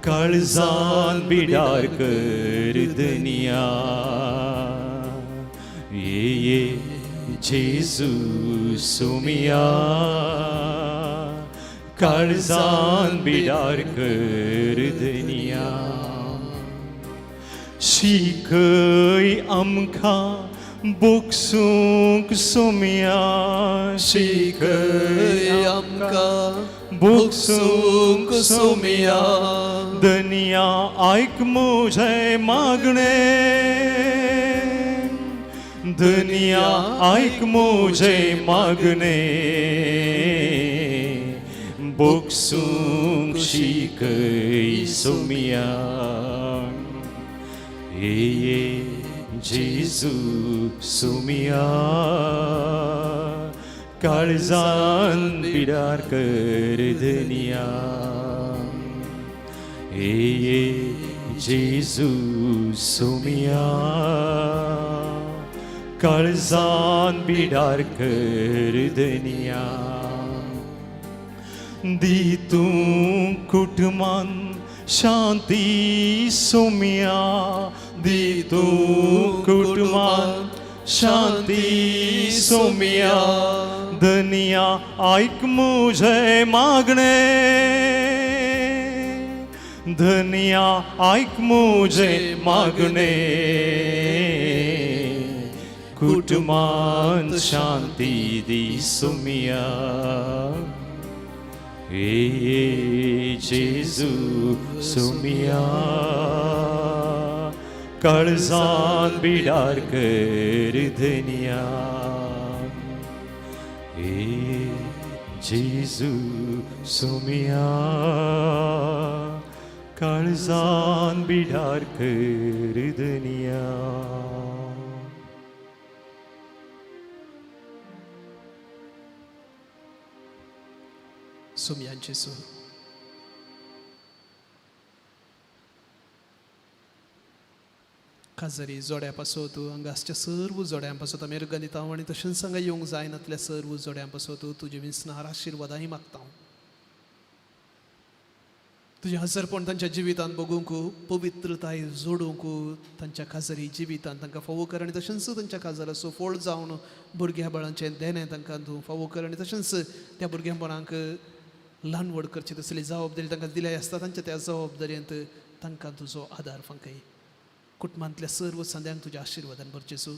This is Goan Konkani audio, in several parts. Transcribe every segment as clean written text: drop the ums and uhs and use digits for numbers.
काळजान बिडार कर धनिया. ये ये जेजू सोमिया, काळजान बिडार कर धनिया. शिकय आमकां बोगसूंक सोमिया, शिकय आमकां बोगसूंक भोगसूंक सोमिया. धनिया आयक म्हजें मागणें, धनिया आयक म्हजें मागणें, बोगसूंक शिकय सोमिया. ये ये जेजू सोमिया, काळजान बिडार कर धनिया. ये ये जेजू सोमिया, काळजान बिडार कर धनिया. दी तूं कुटुंबान शांती सोमिया, दी तूं कुटुंबान शांती सोमिया. धनिया आयक म्हजें मागणें, धनिया आयक म्हजें मागणें, कुटुंबान शांती दी सोमिया. ये जेजू सोमिया, काळजान बिडार कर धनिया. ये जेजू सोमिया, काळजान बिडार कर धनिया. सोमयांचे सो खाजरी जोड्या पासत, हांगा आसच्या सर्व जोड्यां पासत आमी अर्गां दिता आनी तशेंच हांगा येवंक जायनातल्या सर्व जोड्यां पासत तुजे विसनार आशिर्वादांय मागता. तुजें हजरपण तांच्या जिवितांत बगूंक, पवित्रताय जोडूंक तांच्या खाजरी जिवितांत तांकां फावो कर आनी तशेंच तांच्या काजाराचो फळ जावन भुरग्या बाळांचें देणें तांकां तूं फावो कर आनी तशेंच त्या भुरग्यांपणांक ल्हान व्हड करची तसली जबाबदारी तांकां दिल्या आसता, तांच्या त्या जबाबदारेंत तांकां तुजो आदार फांकय. कुटुंबांतल्या सर्व संद्यांक तुज्या आशिर्वादान भरचेसू,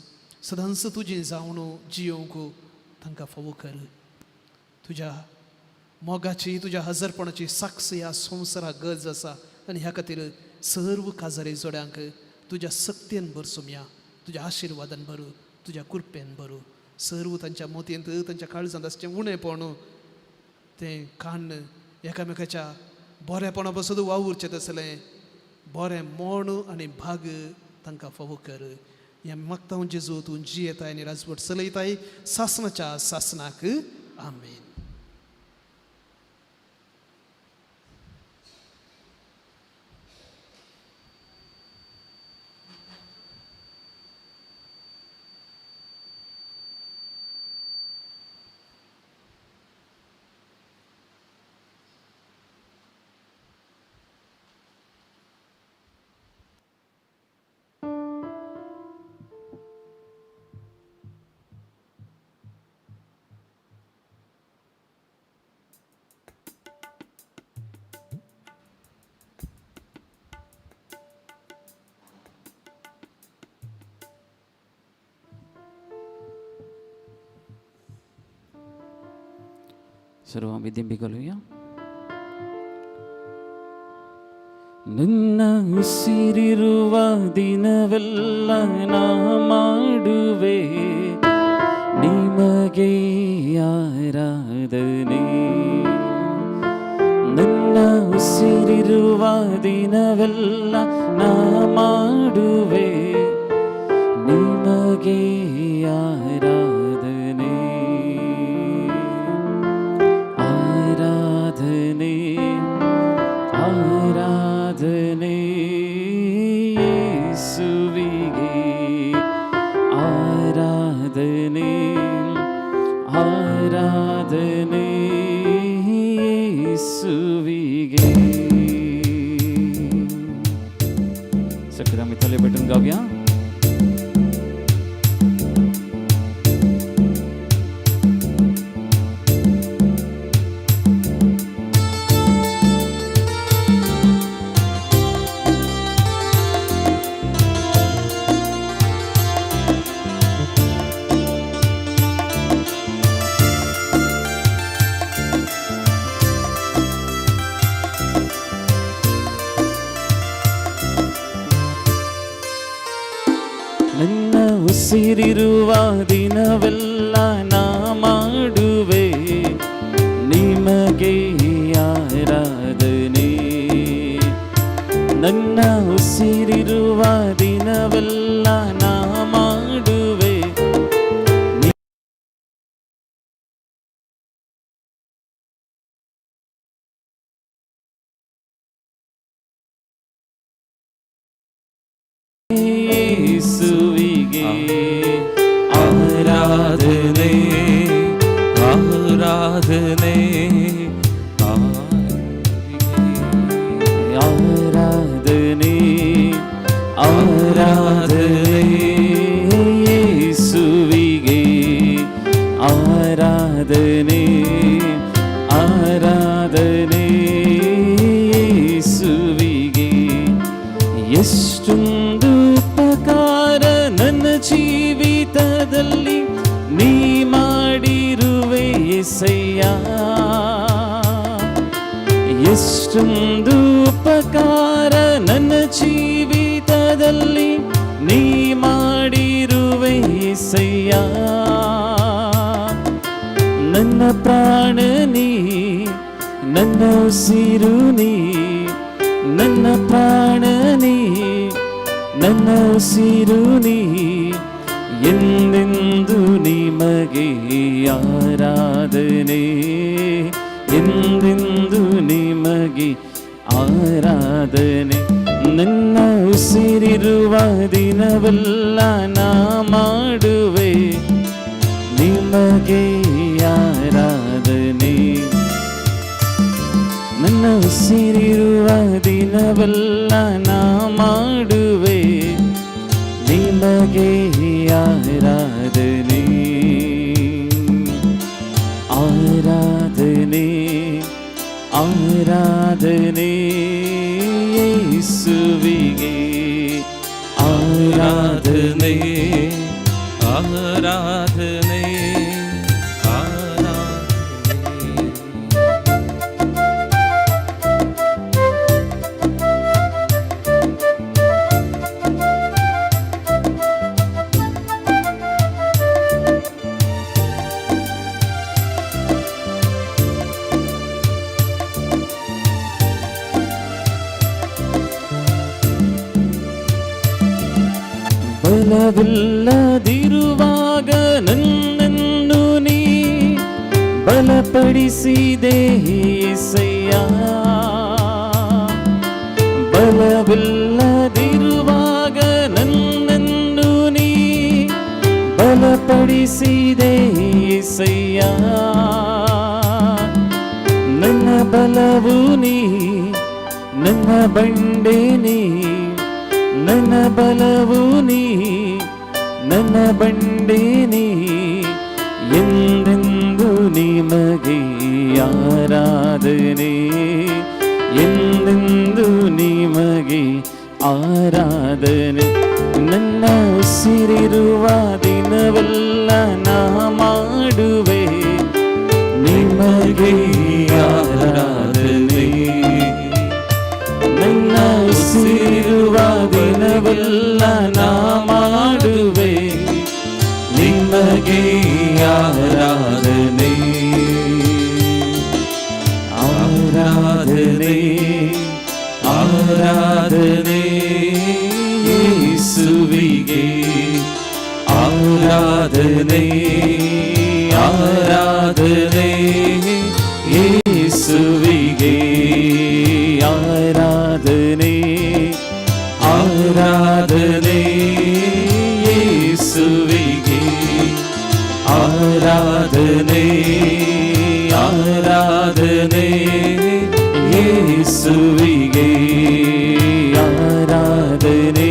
सदांच तुजी जावन जियोवंक तांकां फावो कर. तुज्या मोगाची, तुज्या हजरपणाची साक्ष ह्या संवसाराक गरज आसा आनी ह्या खातीर सर्व काजारी जोड्यांक तुज्या सक्तेन भर सोमया, तुज्या आशिर्वादान भरू, तुज्या कृपेन भरू. सर्व तांच्या मोतयेंत, तांच्या काळजांत आसचें उणेपण तें कान्न एकामेकाच्या बरेपणा पासून वावुरचें तसलें बरें मोण आनी भाग तांकां फावो कर. ह्या मागता जेजू, तूं जियेताय आनी राजवट चलयताय सासनाच्या सासनाक. आमेन. सर्व आम्ही दिंबी घालूया. ನನ್ನ ಉಸಿರಿರುವ ದಿನವೆಲ್ಲ ನಾ ಮಾಡುವೆ ನಿಮಗೆ ಆರಾಧನೆ. ನನ್ನ ಉಸಿರಿರುವ ದಿನವೆಲ್ಲ ನಾ ಮಾಡುವೆ ನಿಮಗೆ ಆರಾಧನೆ. ಆರಾಧನೆ, ಆರಾಧನೆ ಯೇಸುವಿಗೆ. ಆರಾಧನೆ, ಆರಾಧನೆ ಯೇಸುವಿಗೆ. गावया. ನನ್ನ ಉಸಿರಿರುವ ದಿನವೆಲ್ಲ ನಾ ಮಾಡುವೆ ನಿಮಗೆ ಆರಾಧನೆ. ನನ್ನ ಉಸಿರಿರುವ ದಿನವೆಲ್ಲ ನಾ ಮಾಡುವೆ. ಯೇಸುವಿಗೆ ಆರಾಧನೆ, ಆರಾಧನೆ, ಆರಾಧನೆ, ಆರಾಧನೆ ಯೇಸುವಿಗೆ, ಆರಾಧನೆ, ಆರಾಧನೆ ಯೇಸುವಿಗೆ. ಎಷ್ಟೊಂದು ಉಪಕಾರ ನನ್ನ ಜೀವಿತದಲ್ಲಿ ನೀ ಮಾಡಿರುವೆ ಏಸಯ್ಯ. ಎಷ್ಟೊಂದು ಉಪಕಾರ ನನ್ನ ಜೀವಿತದಲ್ಲಿ ನೀ ಮಾಡಿರುವೆ ಏಸಯ್ಯ. ನನ್ನ ಪ್ರಾಣ ನೀ, ನನ್ನ ಉಸಿರು ನೀ, ನನ್ನ ಪ್ರಾಣ ನೀ, ನನ್ನ ಉಸಿರು ನೀ, ಎಂದೆಂದು ನಿಮಗೆ ಆರಾಧನೆ, ಎಂದೆಂದು ನಿಮಗೆ ಆರಾಧನೆ. ನನ್ನ ಉಸಿರಿರುವ ದಿನವೆಲ್ಲ ನಾ ಮಾಡುವೆ ನಿಮಗೆ ಆರಾಧನೆ. ನನ್ನ ಉಸಿರಿರುವ ದಿನವೆಲ್ಲ ನಾ ಮಾಡುವೆ ನಿಮಗೆ ಆರಾಧನೆ. ಆರಾಧನೆ, ಆರಾಧನೆ ಯೇಸುವಿಗೆ, ಆರಾಧನೆ. ಆರಾಧನೆ, ಆರಾಧನೆ. ಬಲವಿಲ್ಲದಿರುವಾಗ ನನ್ನನ್ನು ನೀ ಬಲಪಡಿಸಿದೆ ಏಸಯ್ಯ. ಬಲವಿಲ್ಲದಿರುವಾಗ ನನ್ನನ್ನು ನೀ ಬಲಪಡಿಸಿದೆ ಏಸಯ್ಯ. ನನ್ನ ಬಲವು ನೀ, ನನ್ನ ಬಂಡೆ ನೀ, ನನ್ನ ಬಲವು ನೀ, ನನ್ನ ಬಂಡೆ ನೀ, ಎಂದೆಂದು ನಿಮಗೆ ಆರಾಧನೆ, ಎಂದೆಂದು ನಿಮಗೆ ಆರಾಧನೆ. ನನ್ನ ಉಸಿರಿರುವ ದಿನವೆಲ್ಲ ನಾ ಮಾಡುವೆ ನಿಮಗೆ ಆರಾಧನೆ. ನನ್ನ ಉಸಿರಿರುವ ದಿನವೆಲ್ಲ ನಾ ಮಾಡುವೆ ನಿಮಗೆ ಆರಾಧನೆ. ಆರಾಧನೆ, ಆರಾಧನೆ ಯೇಸುವಿಗೆ, ಆರಾಧನೆ, ಆರಾಧನೆ ಯೇಸುವಿಗೆ, ಆರಾಧನೆ, ಆರಾಧನೆ ಯೇಸುವಿಗೆ, ಆರಾಧನೆ, ಆರಾಧನೆ ಯೇಸುವಿಗೆ, ಆರಾಧನೆ.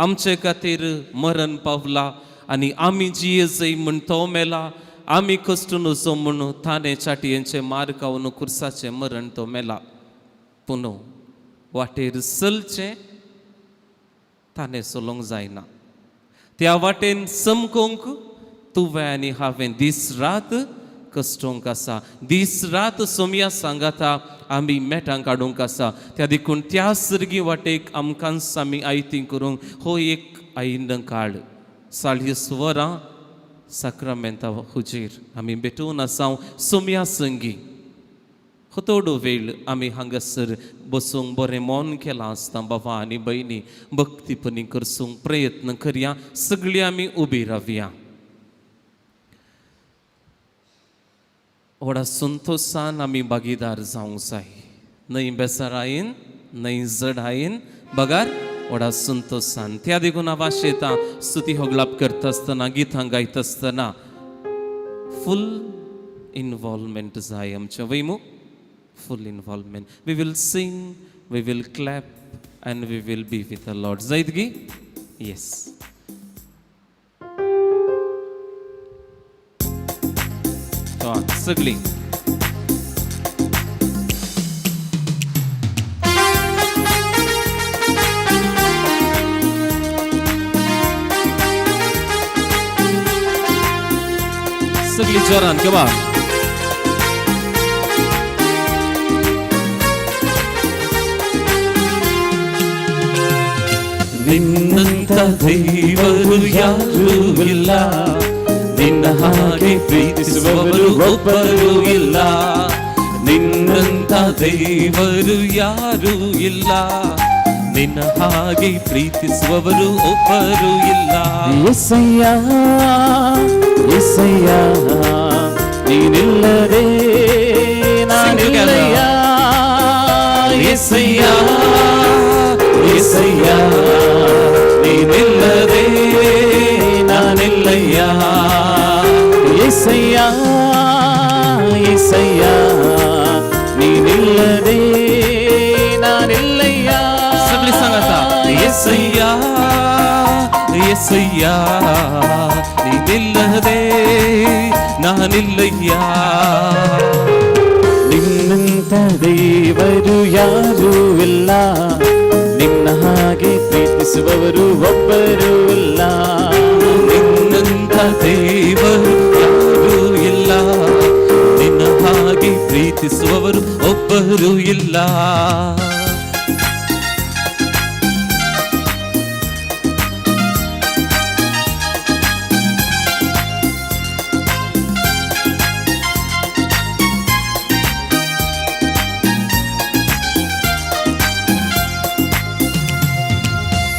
आमचे खातीर मरण पावला आनी आमी जिये जय म्हूण तो मेला, आमी कश्ट नुजो म्हूण ताणें चाटयेंचें मार खावन खुर्साचें मरण तो मेला. पूण वाटेर चलचें ताणें चलोवंक जायना. त्या वाटेन चमकोवंक तुवें आनी हांवें दीस रात कश्टोवंक आसा. दीस रात सोमया सांगाता आमी मेटां काडूंक आसा. त्या देखून त्या सर्गी वाटेक आमकां आमी आयती करूंक हो एक आयिल्लो काळ 40 वरां साक्रामेंता हुजीर आमी भेटून आसाव सोमया संगी. हो थोडो वेळ आमी हांगासर बसूंक बरें मन केलां आसता. बाबा आनी भयणी, भक्तीपणी करसूंक प्रयत्न करया. सगळीं आमी उबी रावया. व्हडा संतोशान आमी भागीदार जावंक जाय, न्हय बेजारायेन, न्हय जडायेन, बगार व्हडा संतोशान. त्या देखून हांव आशेतां स्तुती होगलाप करता आसतना, गितां गायता आसतना फूल इनवॉल्वमेंट जाय आमचें वय मू. Full involvement. We will sing, we will clap and we will be with the Lord. जायत गी? येस. सगळीं. सगळी जोरान किंवा. ನಿನ್ನಂತ ದೇವರು ಯಾರೂ ಇಲ್ಲ, ನಿನ್ನ ಹಾಗೆ ಪ್ರೀತಿಸುವವರು ಒಬ್ಬರೂ ಇಲ್ಲ. ನಿನ್ನಂತ ದೇವರು ಯಾರೂ ಇಲ್ಲ, ನಿನ್ನ ಹಾಗೆ ಪ್ರೀತಿಸುವವರು ಒಬ್ಬರೂ ಇಲ್ಲ. ಯೇಸಯ್ಯ, ಯೇಸಯ್ಯ, ನೀನಿಲ್ಲದೆ ನಾನಿಲ್ಲಯ್ಯ. ಯೇಸಯ್ಯ, ಯೇಸಯ್ಯ, ನೀನಿಲ್ಲದೆ ನಾನಿಲ್ಲಯ್ಯ. ಯೇಸಯ್ಯ, ಯೇಸಯ್ಯ, ನೀನಿಲ್ಲದೆ ನಾನಿಲ್ಲಯ್ಯ. ಸಗಳಿ ಸಂಗತ. ಯೇಸಯ್ಯ, ಯೇಸಯ್ಯ, ನೀನಿಲ್ಲದೆ ನಾನಿಲ್ಲಯ್ಯ. ನಿನ್ನಂತ ದೇವರು ಯಾರೂ ಇಲ್ಲ, ನಿನ್ನ ಹಾಗೆ ಪ್ರೀತಿಸುವವರು ಒಬ್ಬರೂ ಇಲ್ಲ. ನಿನ್ನಂತ ದೇವರು ಯಾರೂ ಇಲ್ಲ, ನಿನ್ನ ಹಾಗೆ ಪ್ರೀತಿಸುವವರು ಒಬ್ಬರೂ ಇಲ್ಲ.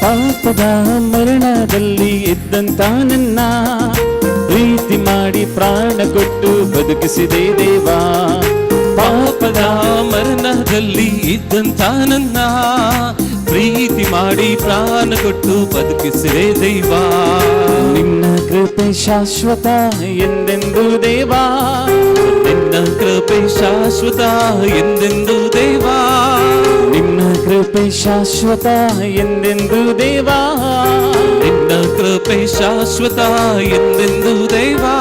ಪಾಪದ ಮರಣದಲ್ಲಿ ಇದ್ದಂತ ನನ್ನ ಪ್ರೀತಿ ಮಾಡಿ ಪ್ರಾಣ ಕೊಟ್ಟು ಬದುಕಿಸಿದೆ ದೇವಾ. ಪಾಪದ ಮರಣದಲ್ಲಿ ಇದ್ದಂತ ನನ್ನ ಪ್ರೀತಿ ಮಾಡಿ ಪ್ರಾಣ ಕೊಟ್ಟು ಬದುಕಿಸಿದೆ ದೇವಾ. ನಿನ್ನ ಕೃಪೆ ಶಾಶ್ವತ ಎಂದೆಂದು ದೇವಾ. ನಿನ್ನ ಕೃಪೆ ಶಾಶ್ವತ ಎಂದೆಂದು ದೇವಾ. ನಿನ್ನ ಕೃಪೆ ಶಾಶ್ವತ ಎಂದೆಂದು ದೇವಾ. ನಿನ್ನ ಕೃಪೆ ಶಾಶ್ವತ ಎಂದೆಂದು ದೇವಾ.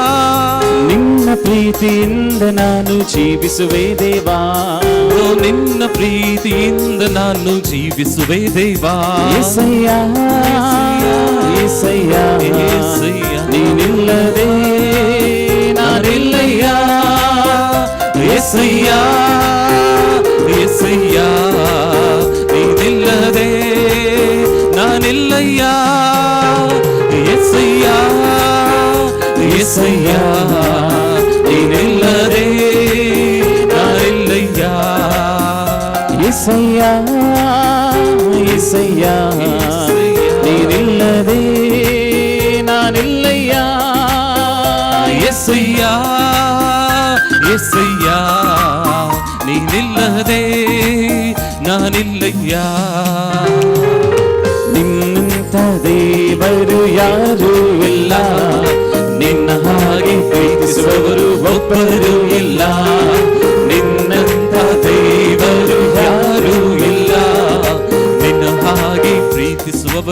ನಿನ್ನ ಪ್ರೀತಿಯಿಂದ ನಾನು ಜೀವಿಸುವೆ ದೇವಾ. ನಿನ್ನ ಪ್ರೀತಿಯಿಂದ ನಾನು ಜೀವಿಸುವೆ ದೇವಾ. ಯೇಸಯ್ಯ, ಯೇಸಯ್ಯ, ಯೇಸಯ್ಯ, ನೀನಿಲ್ಲದೆ ನಾನಿಲ್ಲಯ್ಯ. ಯೇಸಯ್ಯ, ಯೇಸಯ್ಯ, ನೀನಿಲ್ಲದೆ ನಾನಿಲ್ಲಯ್ಯ. ಯೇಸಯ್ಯ, ಯೇಸಯ್ಯ, ನೀನಿಲ್ಲದೆ ನಾನಿಲ್ಲಯ್ಯ. ಯೇಸಯ್ಯ, ಯೇಸಯ್ಯ, ನೀನಿಲ್ಲದೆ ನಾನಿಲ್ಲಯ್ಯ. ಯೇಸಯ್ಯ, ಯೇಸಯ್ಯ, ನೀನಿಲ್ಲದೆ ನಾನಿಲ್ಲಯ್ಯ. ನಿನ್ನಂತ ದೇವರು ಯಾರೂ ಇಲ್ಲ, ನಿನ್ನ ಹಾಗೆ ಪ್ರೀತಿಸುವವರು ಒಬ್ಬರೂ ಇಲ್ಲ. ನಿನ್ನಂತ ದೇವರು ಯಾರೂ ಇಲ್ಲ, ನಿನ್ನ ಹಾಗೆ ಪ್ರೀತಿಸುವವರು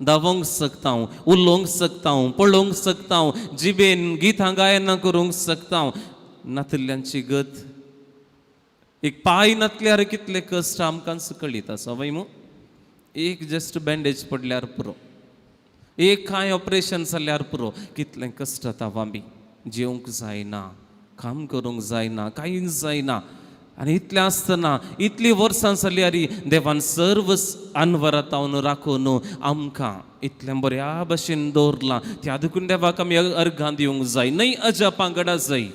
धांवोंक शकता, उलोवंक शकता, पळोवंक शकता, जिबेन गितां गायनां करूंक शकता. नातल्ल्यांची गत, एक पांय नातल्यार कितले कश्ट आमकां कळीत आसा वय मू. एक जस्ट बँडेज पडल्यार पुरो, एक कांय ऑपरेशन जाल्यार पुरो, कितलें कश्ट जाता. आमी जेवंक जायना, काम करूंक जायना, कांयच जायना. आनी इतलें आसतना इतलीं वर्सां जाल्यार देवान सर्व अनवरातावन राखून आमकां इतलें बऱ्या भशेन दवरलां. त्या देखून देवाक आमी अर्गां दिवंक जाय. न्हय अजापां घडा जाय,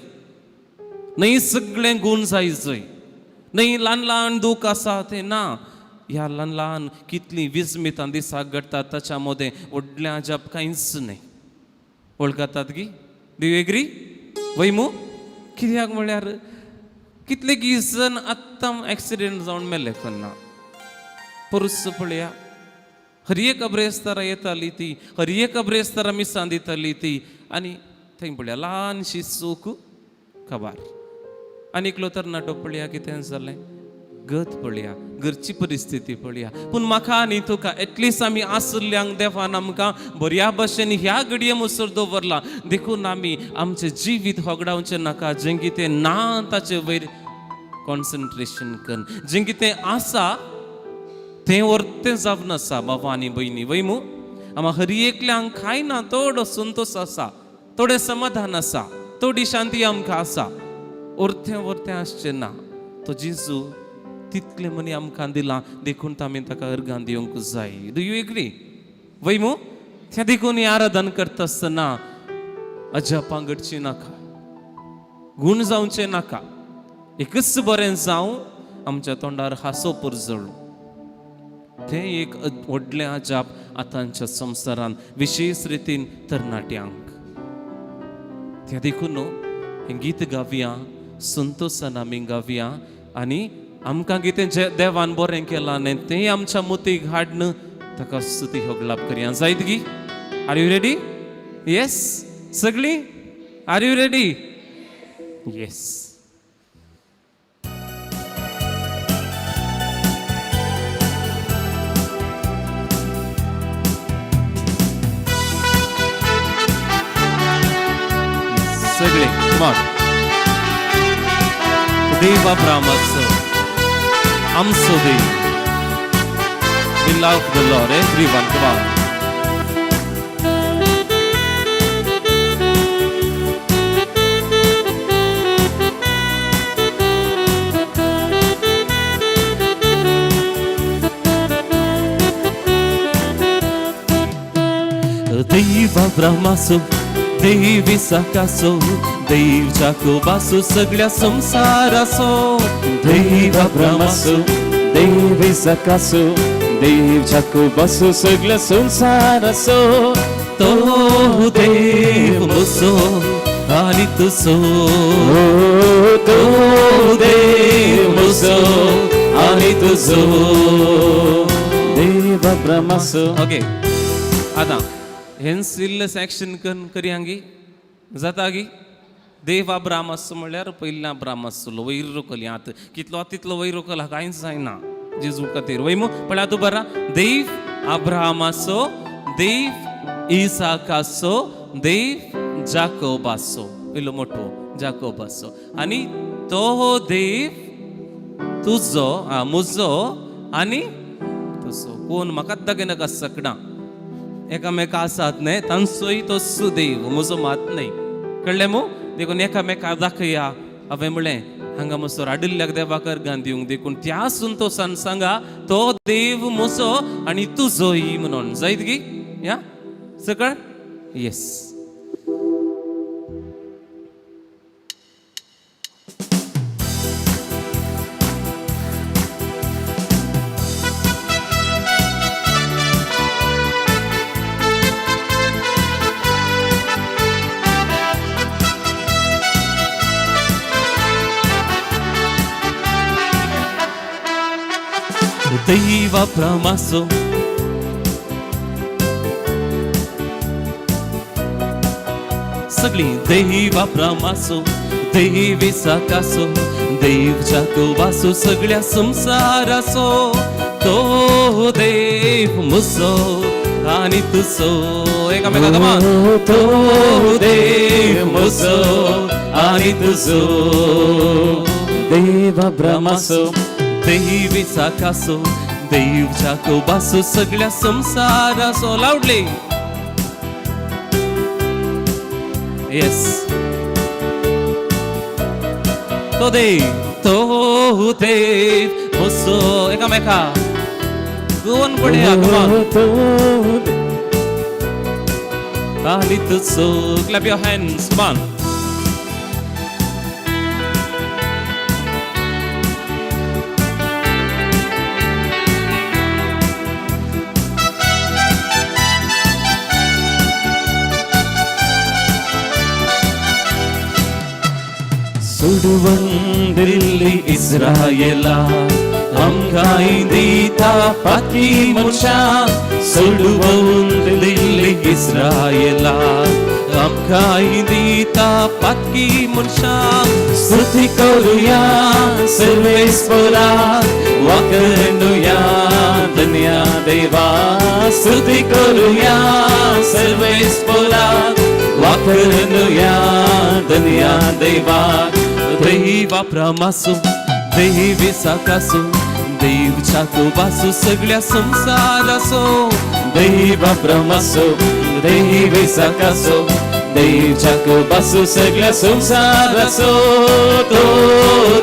न्हय सगळें गूण जाय जाय, न्हय ल्हान ल्हान दूख आसा तें ना. ह्या ल्हान ल्हान कितलीं विस्मितां दिसाक घडटात ताच्या मदें व्हडलें अजाप कांयच न्हय. वळखतात गी? Do you agree वय मू? कित्याक म्हळ्यार कितले जण आत्तां एक्सिडेंट जावन मेले कोन्ना परस पळया. हर एक अब्रेस्तारा येताली ती, हर एक अब्रेस्तारा मिसां दिताली ती, आनी थंय पळया ल्हानशी चूक खबर. आनी एकलो तरणाटो पळया कितें जालें, गत पळया, घरची परिस्थिती पळया. पूण म्हाका आनी तुका एटलिस्ट आमी आसल्ल्यांक देवान आमकां बऱ्या भशेन ह्या घडये मुसर दवरला. देखून आमी आमचें जिवीत होगडावचें नाका. जें कितें ना ताचे वयर कॉन्सन्ट्रेशन कर, जें कितें आसा तें वर्तें जावन आसा. बाबा आनी भयणी, वय मू? आमा हर एकल्यांक कांय ना, थोडो संतोश आसा, थोडें समाधान आसा, थोडी शांती आमकां आसा. वर्तें वर्तें आसचें ना. तो जेजू तितलें मनी आमकां दिलां, देखून आमी ताका अर्गां दिवंक जाय. Do you agree वय मू? त्या देखून हें आराधन करता आसतना अजापां घडचीं नाका, गूण जावचें नाका, एकच बरें जावं, आमच्या तोंडार हांसो पुरजळूं. तें एक व्हडलें अजाप आतांच्या संवसारांत, विशेश रितीन तरणाट्यांक. त्या देखून हें गीत गावया, संतोशान आमी गावया आनी आमकां कितें जे देवान बरें केलां न्ही तें आमच्या मुतीक हाडन ताका स्तुती होगलाप करया. जायत गी? Are you ready? Yes, सगळीं are you ready? Yes. सगळे, come on. देव अब्रामाचो, आमचो देव. We love the Lord, everyone, come on. देव अब्रामाचो, देव इसाकाचो, देव जाकोबाचो, सगळ्या संवसाराचो. देव अब्रामाचो, देव इसाकाचो, देव जाकोबाचो, सगळ्या संवसाराचो. तो देव म्हजो आनी तुजो. ओ, तो देव म्हजो आनी तुजो. देव अब्रामाचो. ओके, आतां हेंच इल्लें सेक्शन करया गी? जाता गी? देव अब्राम आसचो म्हणल्यार पयलीं अब्राम आसलो, वयर रोखली. आतां कितलो तितलो वयर रोखला, कांयच जायना जेजू खातीर, वय मू? पळया तूं बरा. देव अब्रामाचो, देव इसाकाचो, देव जाकोबाचो, इल्लो मोठो जाकोबाचो, आनी तो देव तुजो, म्हजो आनी तुजो. कोण म्हाकाच दाखयनाका, सगळां एकामेका आसात न्हय, तांचोय तो सुदेव, म्हजो मात न्हय. कळ्ळें मू? देखून एकामेका दाखया. हांवें म्हणलें, हांगा मसो आडिल्ल्याक देवाक अर्गां दिवंक, देखून त्या संतोशान सांगा, तो देव म्हजो आनी तुजोय म्हणून. जायत गी? या सकळ. येस. देव अब्रामाचो, सगळीं. देव अब्रामाचो, देव इसाकाचो, देव जाकोबाचो, सगळ्या संवसाराचो. तो देव म्हजो आनी तुजो एकामेका कमान तो देव म्हजो आनी तुजो देवा ब्रह्मासो देवी चाकासो देव जाकोबासो सगळ्या संसारासो लावडले येस तो देव तो देव म्हजो एकामेका दोन पडया कमान तो देव आनी तुजो क्लॅप your hands कमान सुडवंदिल्ली इस्रायला आमकां दिता पाकी मनशां सोडवंदिल्ली इस्रायला आमकां दिता पातकी मनशां स्तुती करुया सर्वेस्परा वाकणुया धन्या देवा स्तुती करुया सर्वेस्परा वाकणुया धन्या देवा देवा प्रमासो देवी साकासो देव चाकोबासो सगळ्या संसारासो देवा ब्रह्मासो देवी साकासो देव चाकोबासो सगळ्या संसारासो तो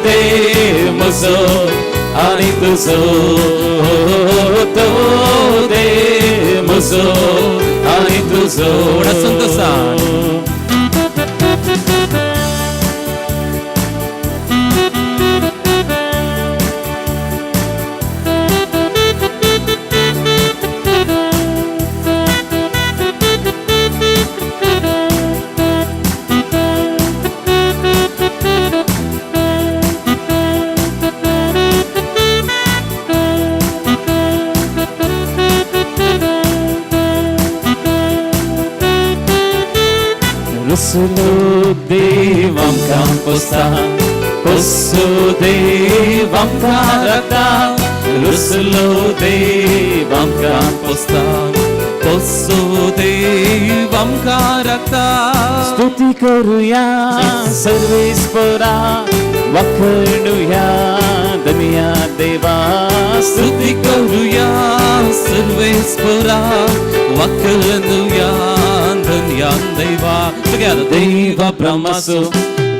देव म्हजो आनी तुजो तो देव म्हजो आनी तुजो व्हडा संतोसान. रुसलो देव आमकां पोसता पोसो देव आमकां राखता रुसलो देव आमकां पोसता पोसो देव आमकां राखता स्तुती करुया सर्वेस्परा वाखणुया धन्या देवा स्तुती करूया सर्वेस्परा वाखणुया धन्यान देवा सगळ्यात देवा ब्रह्मासो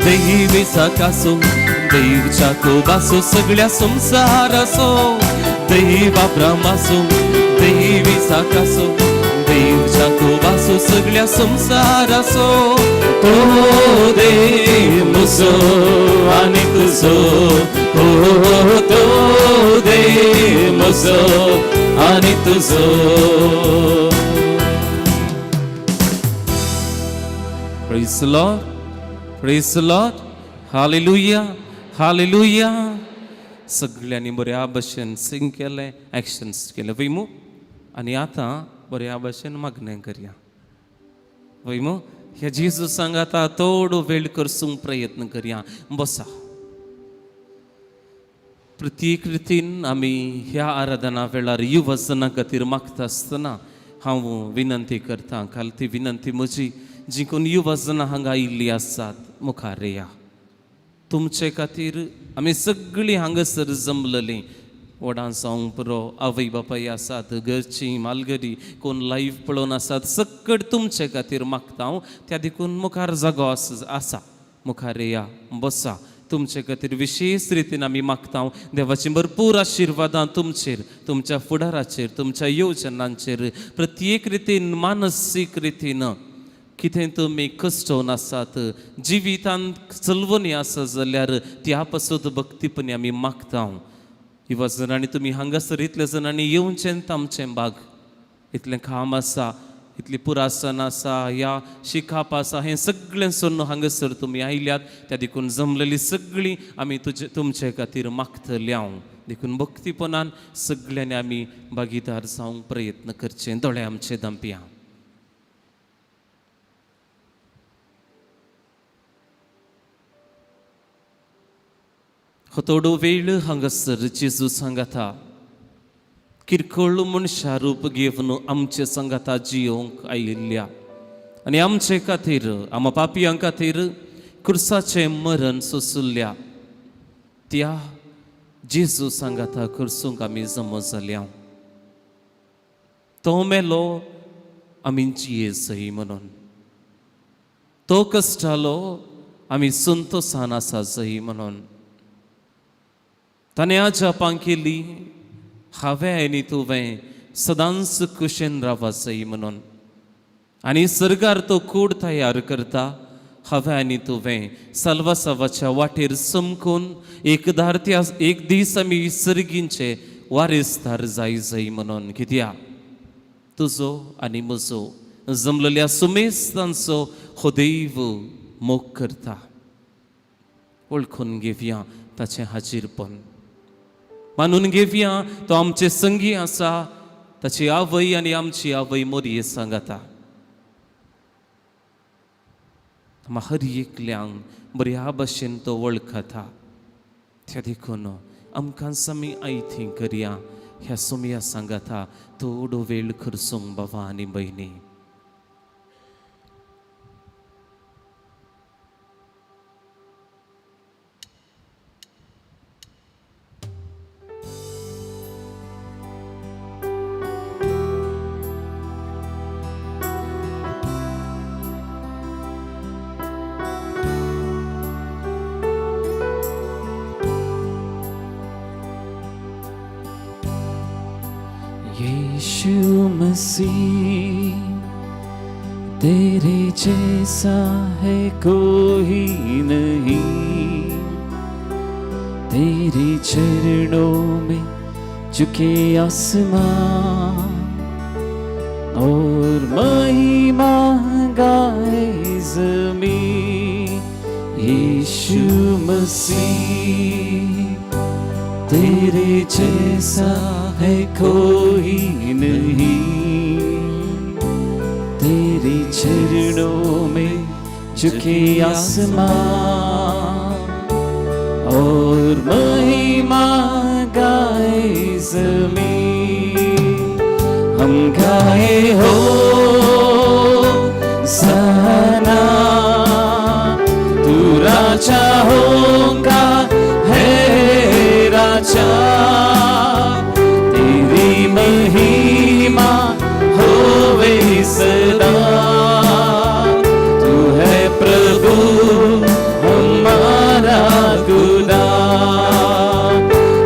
देवी साकासो देव चाकोबासो सगळ्या संसारासो देवा ब्रह्मासो देवी साकासो देव चाकोबासो सगळ्या संसारासो तो देव म्हजो आनी तुजो हो तो देव म्हजो आनी तुजो Praise the Lord. Praise the Lord. Hallelujah. Hallelujah. सगळ्यांनी बऱ्या भशेन सिंग केलें एक्शन्स केले वयमू आनी आतां बऱ्या भशेन मागणें करया वयमू ह्या जेजू सांगाता थोडो वेळ करसूंक प्रयत्न करया बसा प्रत्येक रितीन आमी ह्या आराधना वेळार युवजना खातीर मागता आसतना हांव विनंती करता काल ती विनंती म्हजी जी कोण युवजना हांगा आयिल्ली आसात मुखार येया तुमचे खातीर आमी सगळीं हांगासर जमलेलीं व्हडां जावंक पुरो आवय बापाय आसात घरचीं मालगरी कोण लायव्ह पळोवन आसात सकट तुमचे खातीर मागता हांव त्या देखून मुखार जागो आसा मुखार येया बसा तुमचे खातीर विशेश रितीन आमी मागता देवाचीं भरपूर आशिर्वादां तुमचेर तुमच्या फुडाराचेर तुमच्या योजनांचेर प्रत्येक रितीन मानसीक रितीन कितें तुमी कश्टोवन आसात जिवितांत चलवणी आसा जाल्यार त्या पासत भक्तीपणी आमी मागता युवा जणांनी तुमी हांगासर इतले जणांनी येवचें आमचें बाग इतलें काम आसा इतली पुरासन आसा ह्या शिकाप आसा हें सगळें सोडून हांगासर तुमी आयल्यात त्या देखून जमलेली सगळीं आमी तुजे तुमचे खातीर मागतली हांव देखून भक्तीपणान सगळ्यांनी आमी भागीदार जावंक प्रयत्न करचे दोळे आमचे दंपया. हो थोडो वेळ हांगासर जेजू सांगाता किरकोळ मनशा रूप घेवन आमचे सांगाता जियोंक आयिल्ल्या आनी आमचे खातीर आमा पापयां खातीर खुर्साचें मरण सोंसुल्ल्या त्या जेजू सांगाता खर्चूंक आमी जमो जाल्या. तो मेलो आमी जिये सही म्हणून, तो कश्टालो आमी संतोसान आसा सही म्हणून. ताणें आजापां केली हांवें आनी तुवें सदांच कुशेन रावा सही म्हणून. आनी सर्गार तो कूड तयार करता हांवें आनी तुवें साल्वासावाच्या वाटेर चमकून एकदार त्या एक दीस आमी सर्गींचे वारेसदार जाय जाय म्हणून. कित्याक तुजो आनी म्हजो जमलेल्या सुमेस्तांचो हो देव मोग करता. वळखून घेवया ताचें हाजीरपण, मानून घेवया तो आमचे संगी आसा. ताची आवय आनी आमची आवय मोरये सांगाता हर एकल्यांक बऱ्या भशेन तो वळखता. त्या देखून आमकां आमी आयती करया ह्या सोमया सांगाता थोडो वेळ खर्चूंक बाबा आनी भयणी. यीशु मसीह तेरे जैसा है कोई नहीं, तेरे चरणों में झुके आसमां और महिमा गाए ज़मीं। यीशु मसीह तेरे जैसा है कोई नहीं, तेरे चरणों में झुके आसमां और महिमा गाए ज़मीं। हम गाए हो सना, तू राजा होगा है राजा, तेरी महिमा होवे सदा, तू है प्रभु हमारा खुदा।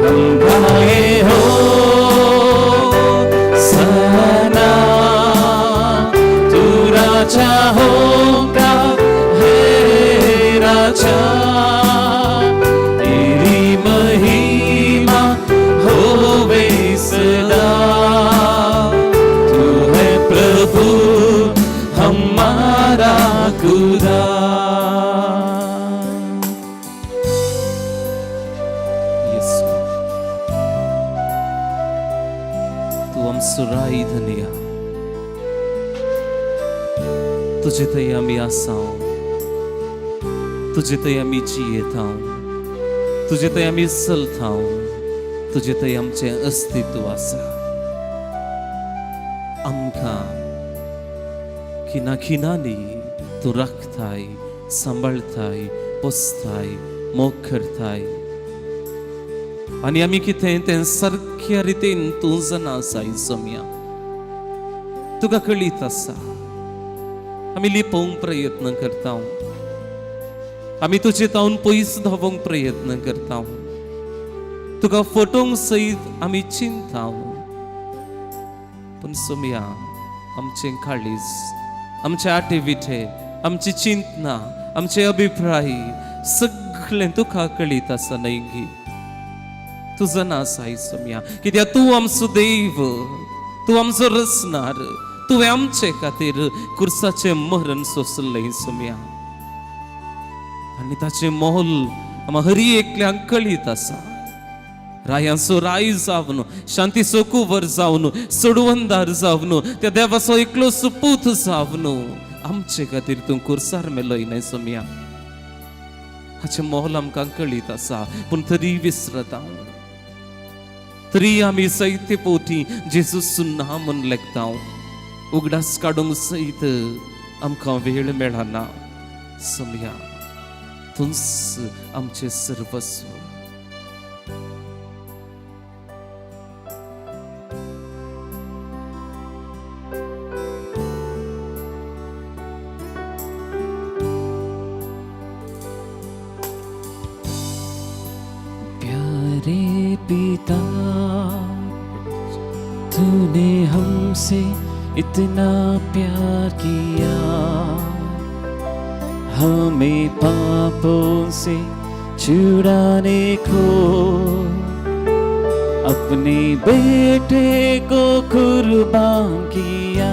हम गाए हो सना, तू राजा होगा है राजा, तेरी महिमा होवे सदा, तू है प्रभु हमारा खुदा। येसू तूं आमचो राय धनया, तुजे थंय आमी आसा, तुजे थंय आमी जियेता, तुजे थंय आमी चलता, तुजे थंय आमचें अस्तित्व आसा. आमकां खिणा खिणांनी तूं राखताय, सांबाळताय, पोसताय, मोग करताय आनी आमी कितें तें सारक्या रितीन तूं जाणा आसाय सोम्या. तुका कळीत आसा आमी लिपोवंक प्रयत्न करता, आमी तुजे तावन पयस धांवोंक प्रयत्न करता, तुका फटोवंक सयत आमी चिंता. पूण सोम्या आमचें काळीज, आमचे आटे विठे, आमची चिंतना, आमचे अभिप्राय सगळें तुका कळीत आसा न्हय गी. तूं जाणा आसाय सोम्या, कित्याक तूं आमचो देव, तूं आमचो रचणार, तुवें आमचे खातीर कुर्साचें मरण सोंसलें सोम्या. आनी ताचें मोल आमकां हरी एकल्यांक कळीत आसा. रायांचो राय जावन, शांतीचो कुंवर जावन, सोडवंदार जावन, त्या देवाचो एकलो सुपूत जावन आमचे खातीर तूं कुर्सार मेलोय न्हय सोम्या. हाचें मोल आमकां कळीत आसा, पूण तरी विसरता. तरी आमी जायते पोटी जेजूस ना म्हूण लेखता. उगडास काडूंक सयत आमकां वेळ मेळना. सोमया, तूंच आमचें सर्वस्व. प्यारे पिता, तूने हमसे इतना प्यार किया, हमें पापों से छुड़ाने को अपने बेटे को कुर्बान किया।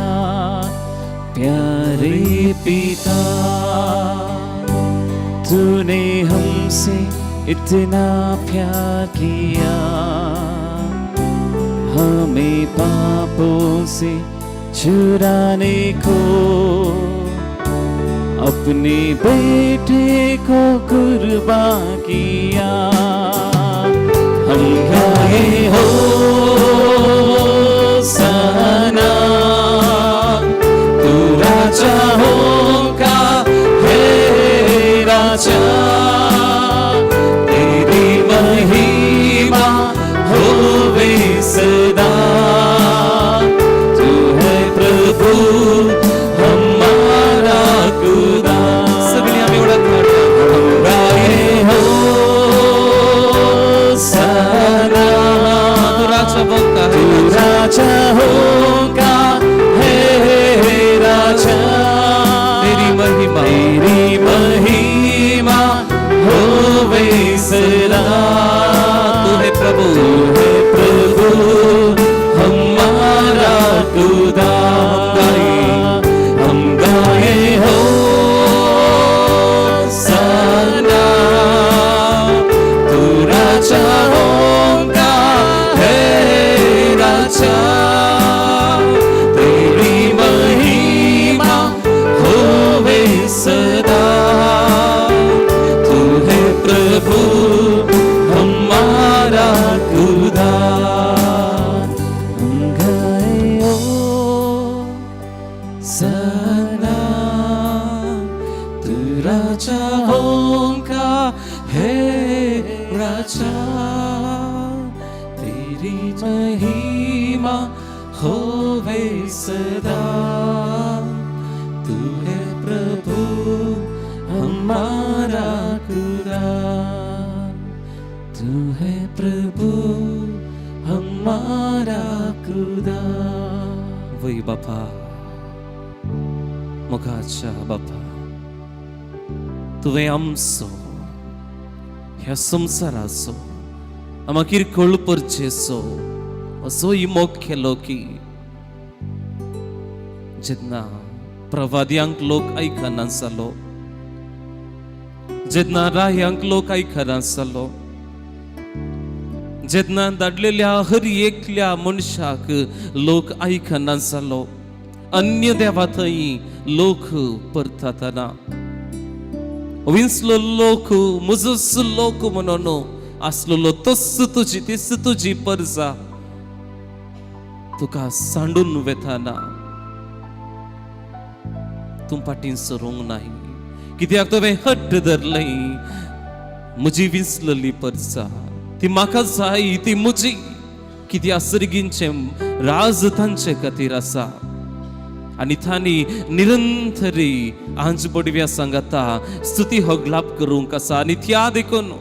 प्यारे पिता, तूने हमसे इतना प्यार किया, हमें पापों से छुड़ाने को अपने बेटे को कुर्बान किया। हम गाए हो सना, तू राजाओं का है राजा, तेरी महिमा होवे सदा, तू है प्रभु हमारा खुदा। सगळीं आमी उडत काडया. हम गाए हो सना, तू राजा बोलता तू है. राजाओं का है राजा, तेरी महिमा, तेरी महिमा होवे सदा, तू है प्रभु, तू है प्रभु हमारा खुदा। हम गाए हो सना, तू राजाओं का है राजा, तेरी महिमा होवे सदा, तू है प्रभु हमारा खुदा। हम गाए हो सना, तू राजाओं का है राजा, तेरी महिमा होवे सदा, तू है प्रभु हमारा खुदा, तू है प्रभु हमारा खुदा। वय बापा, मोगाच्या बापा, तुवें आमचो ह्या संवसाराचो आमकां किरकोळ परचेचो असो मोग केलो की जेन्ना प्रवाद्यांक लोक आयकना जालो, जेन्ना रायांक लोक आयकना जालो, जेन्ना धाडलेल्या हर एकल्या मनशाक लोक आयकना जालो, अन्य देवा थंय लोक परतातना विंचलो लोक म्हजोच लोक म्हणून आसलेलो तोच तुजी तीच तुजी परजा तुका सांडून वेताना तूं फाटीं सरूंक नाय, कित्याक तुवें हट्ट धरलय म्हजी विंचलेली परजा ती म्हाका जाय, ती म्हजी, कित्याक सर्गींचें राज तांचे खातीर आसा आनी तांणी निरंतरी आंज बडव्या सांगाता स्तुती होगलाप करूंक आसा. आनी त्या देखून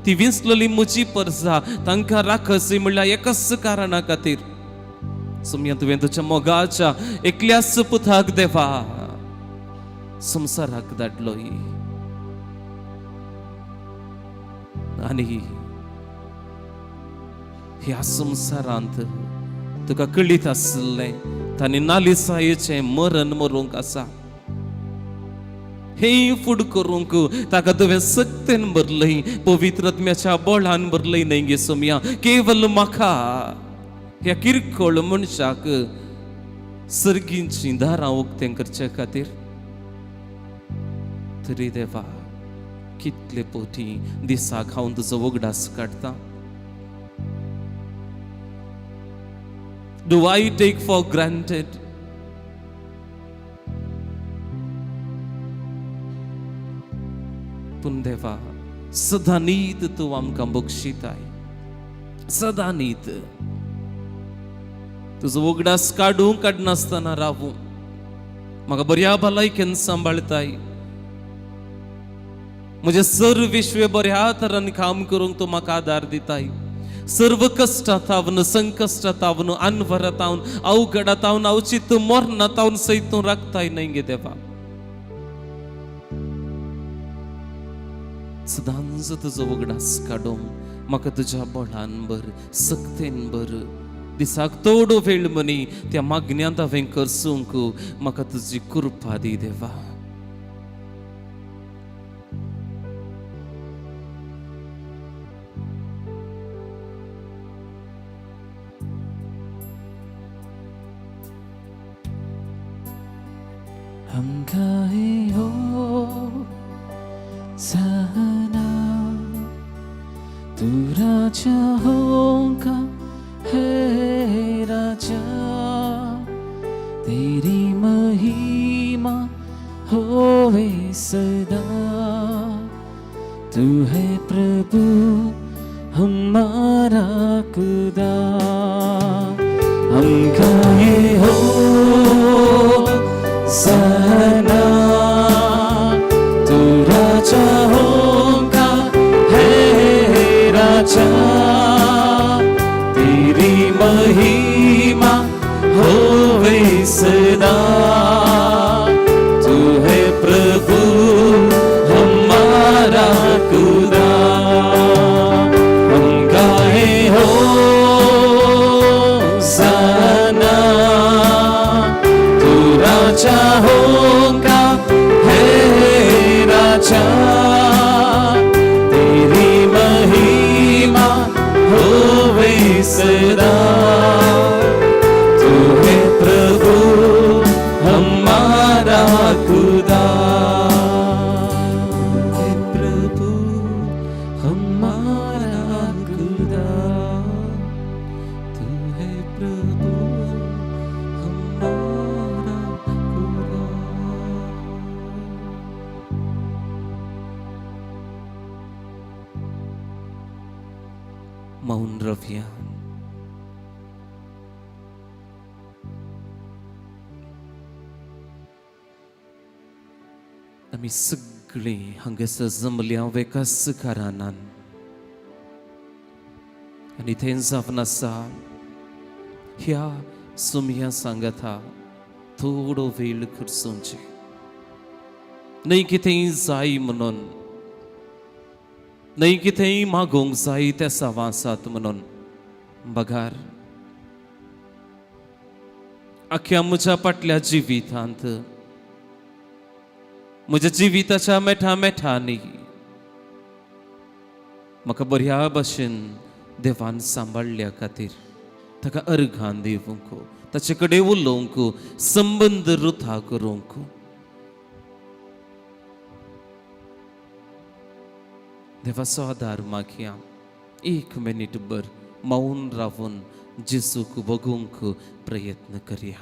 ती विंचलेली म्हजी परजा तांकां राखसी म्हणल्यार एकाच कारणा खातीर. सोमया, तुवें तुज्या मोगाच्या एकल्याच पुताक देवा संवसाराक धाडलोय आनी ह्या संवसारांत तुका कळीत आसलें तांणी नालिसायेचें मरण मरूंक आसा. हें फूड करूंक ताका तुवें सक्तेन भरलय, पवित्र आत्म्याच्या बळान भरलय न्हय गे सोमया. केवल म्हाका ह्या किरकोळ मनशाक सर्गींचीं दारां उक्तें करचे खातीर. तरी देवा, कितले पोटी दिसाक हांव तुजो उगडास काडटा. Do I take for granted? पूण देवा, सदां नीत तूं आमकां बक्षिताय, सदां नीत. तुजो उगडास काडूं काडनासतना रावूं, म्हाका बऱ्या भलायकेन सांबाळताय. म्हजें सर्व विश्व बऱ्या तरान काम करूंक तूं म्हाका आदार दिताय. सर्व कश्टां संकश्टां तावन, अनवरां तावन, अवघडां तावन, अवचीत मरणां तावन सयत तूं राखताय न्हय गे देवा. सदांच तुजो उगडास काडूंक म्हाका तुज्या बळान भर, सक्तेन भर. दिसाक थोडो वेळ मनी त्या मागण्यांत हांवें करसूंक म्हाका तुजी कृपा दी देवा. हम गाए होसाना, तू राजाओं का है राजा, तेरी महिमा होवे सदा, तू है प्रभु हमारा खुदा. हम गाए होसाना, तू राजाओं का है राजा, तेरी महिमा होवे सदा, तू है प्रभु हमारा खुदा. हम गाए होसाना, तू राजाओं का है राजा, तेरी महिमा होवे सदा, तू है प्रभु हमारा खुदा, है प्रभु हमारा खुदा, तू है प्रभु हमारा खुदा. मौन रवया. आमी सगळीं हांगासर जमल्या एकाच कारणान आनी थंय जावन आसा ह्या सुमया सांगता थोडो वेळ खर्चुंचे न्हय, कितेंय जाय म्हणून न्हय, कितेंय मागूंक जाय त्या सवासात म्हणून. बगार आख्या म्हज्या फाटल्या जिवितांत, म्हज्या जिविताच्या मेठा मेठांनी म्हाका बऱ्या भशेन देवान सांबाळ्ळ्या खातीर ताका अर्घान दिवंक, ताचे कडेन उलोवंक, संबंद रुथा करूंक. देवाचो आदार मागया. एक मिनीट भर मौन रावून जेजूक बगूंक प्रयत्न करया.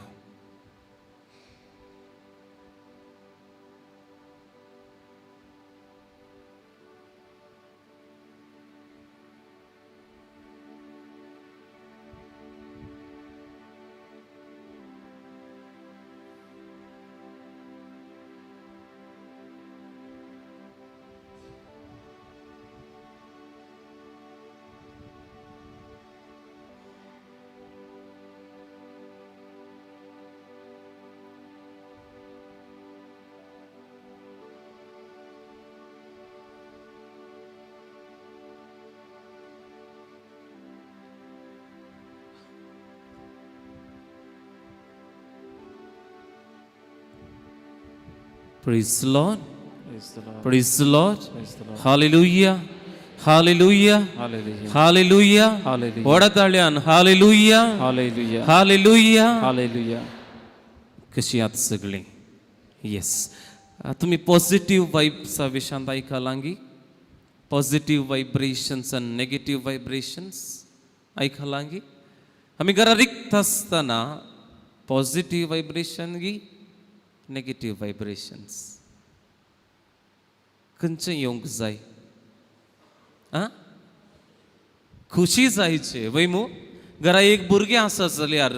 Praise the Lord. Praise the Lord. Praise the Lord. Praise the Lord. Hallelujah. Hallelujah. Hallelujah. Hallelujah. Hallelujah. व्हडा Hallelujah. Hallelujah. Hallelujah. Hallelujah. कशी आहात सगळीं? येस, तुमी पॉझिटिव्ह वायब्सा विशयांत आयकलांगी? पॉझिटिव्ह वायब्रेशन्स आनी नेगेटिव्ह वायब्रेशन्स आयकलांगी? आमी घरा रिक्त आसतना पॉझिटीव व्हायब्रेशन गी नेगेटीव व्हायब्रेशन्स खंयचें येवंक जाय? आं, खुशी जायचे वय मू. घरा एक भुरगें आसा जाल्यार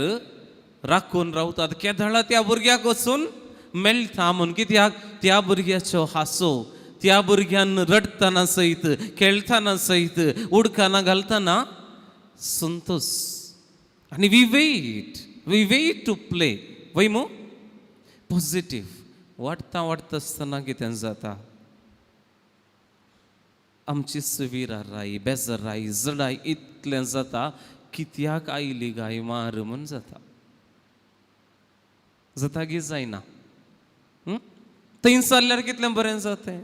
राखून रावतात, केदळा त्या भुरग्याक वचून मेळटा म्हूण. कित्याक? त्या भुरग्याचो हांसो, त्या भुरग्यान रडटना सयत, खेळटना सयत, उडकाना घालतना संतोश. आनी we wait to play वय मू. पॉझिटीव वाडटा वाडटा आसतना कितें जाता? आमची सुविराराय, बेजराय, जडाय इतलें जाता, कित्याक आयली गाय मार म्हूण जाता. जाता गी जायना? थंय चल्ल्यार कितलें बरें जातें.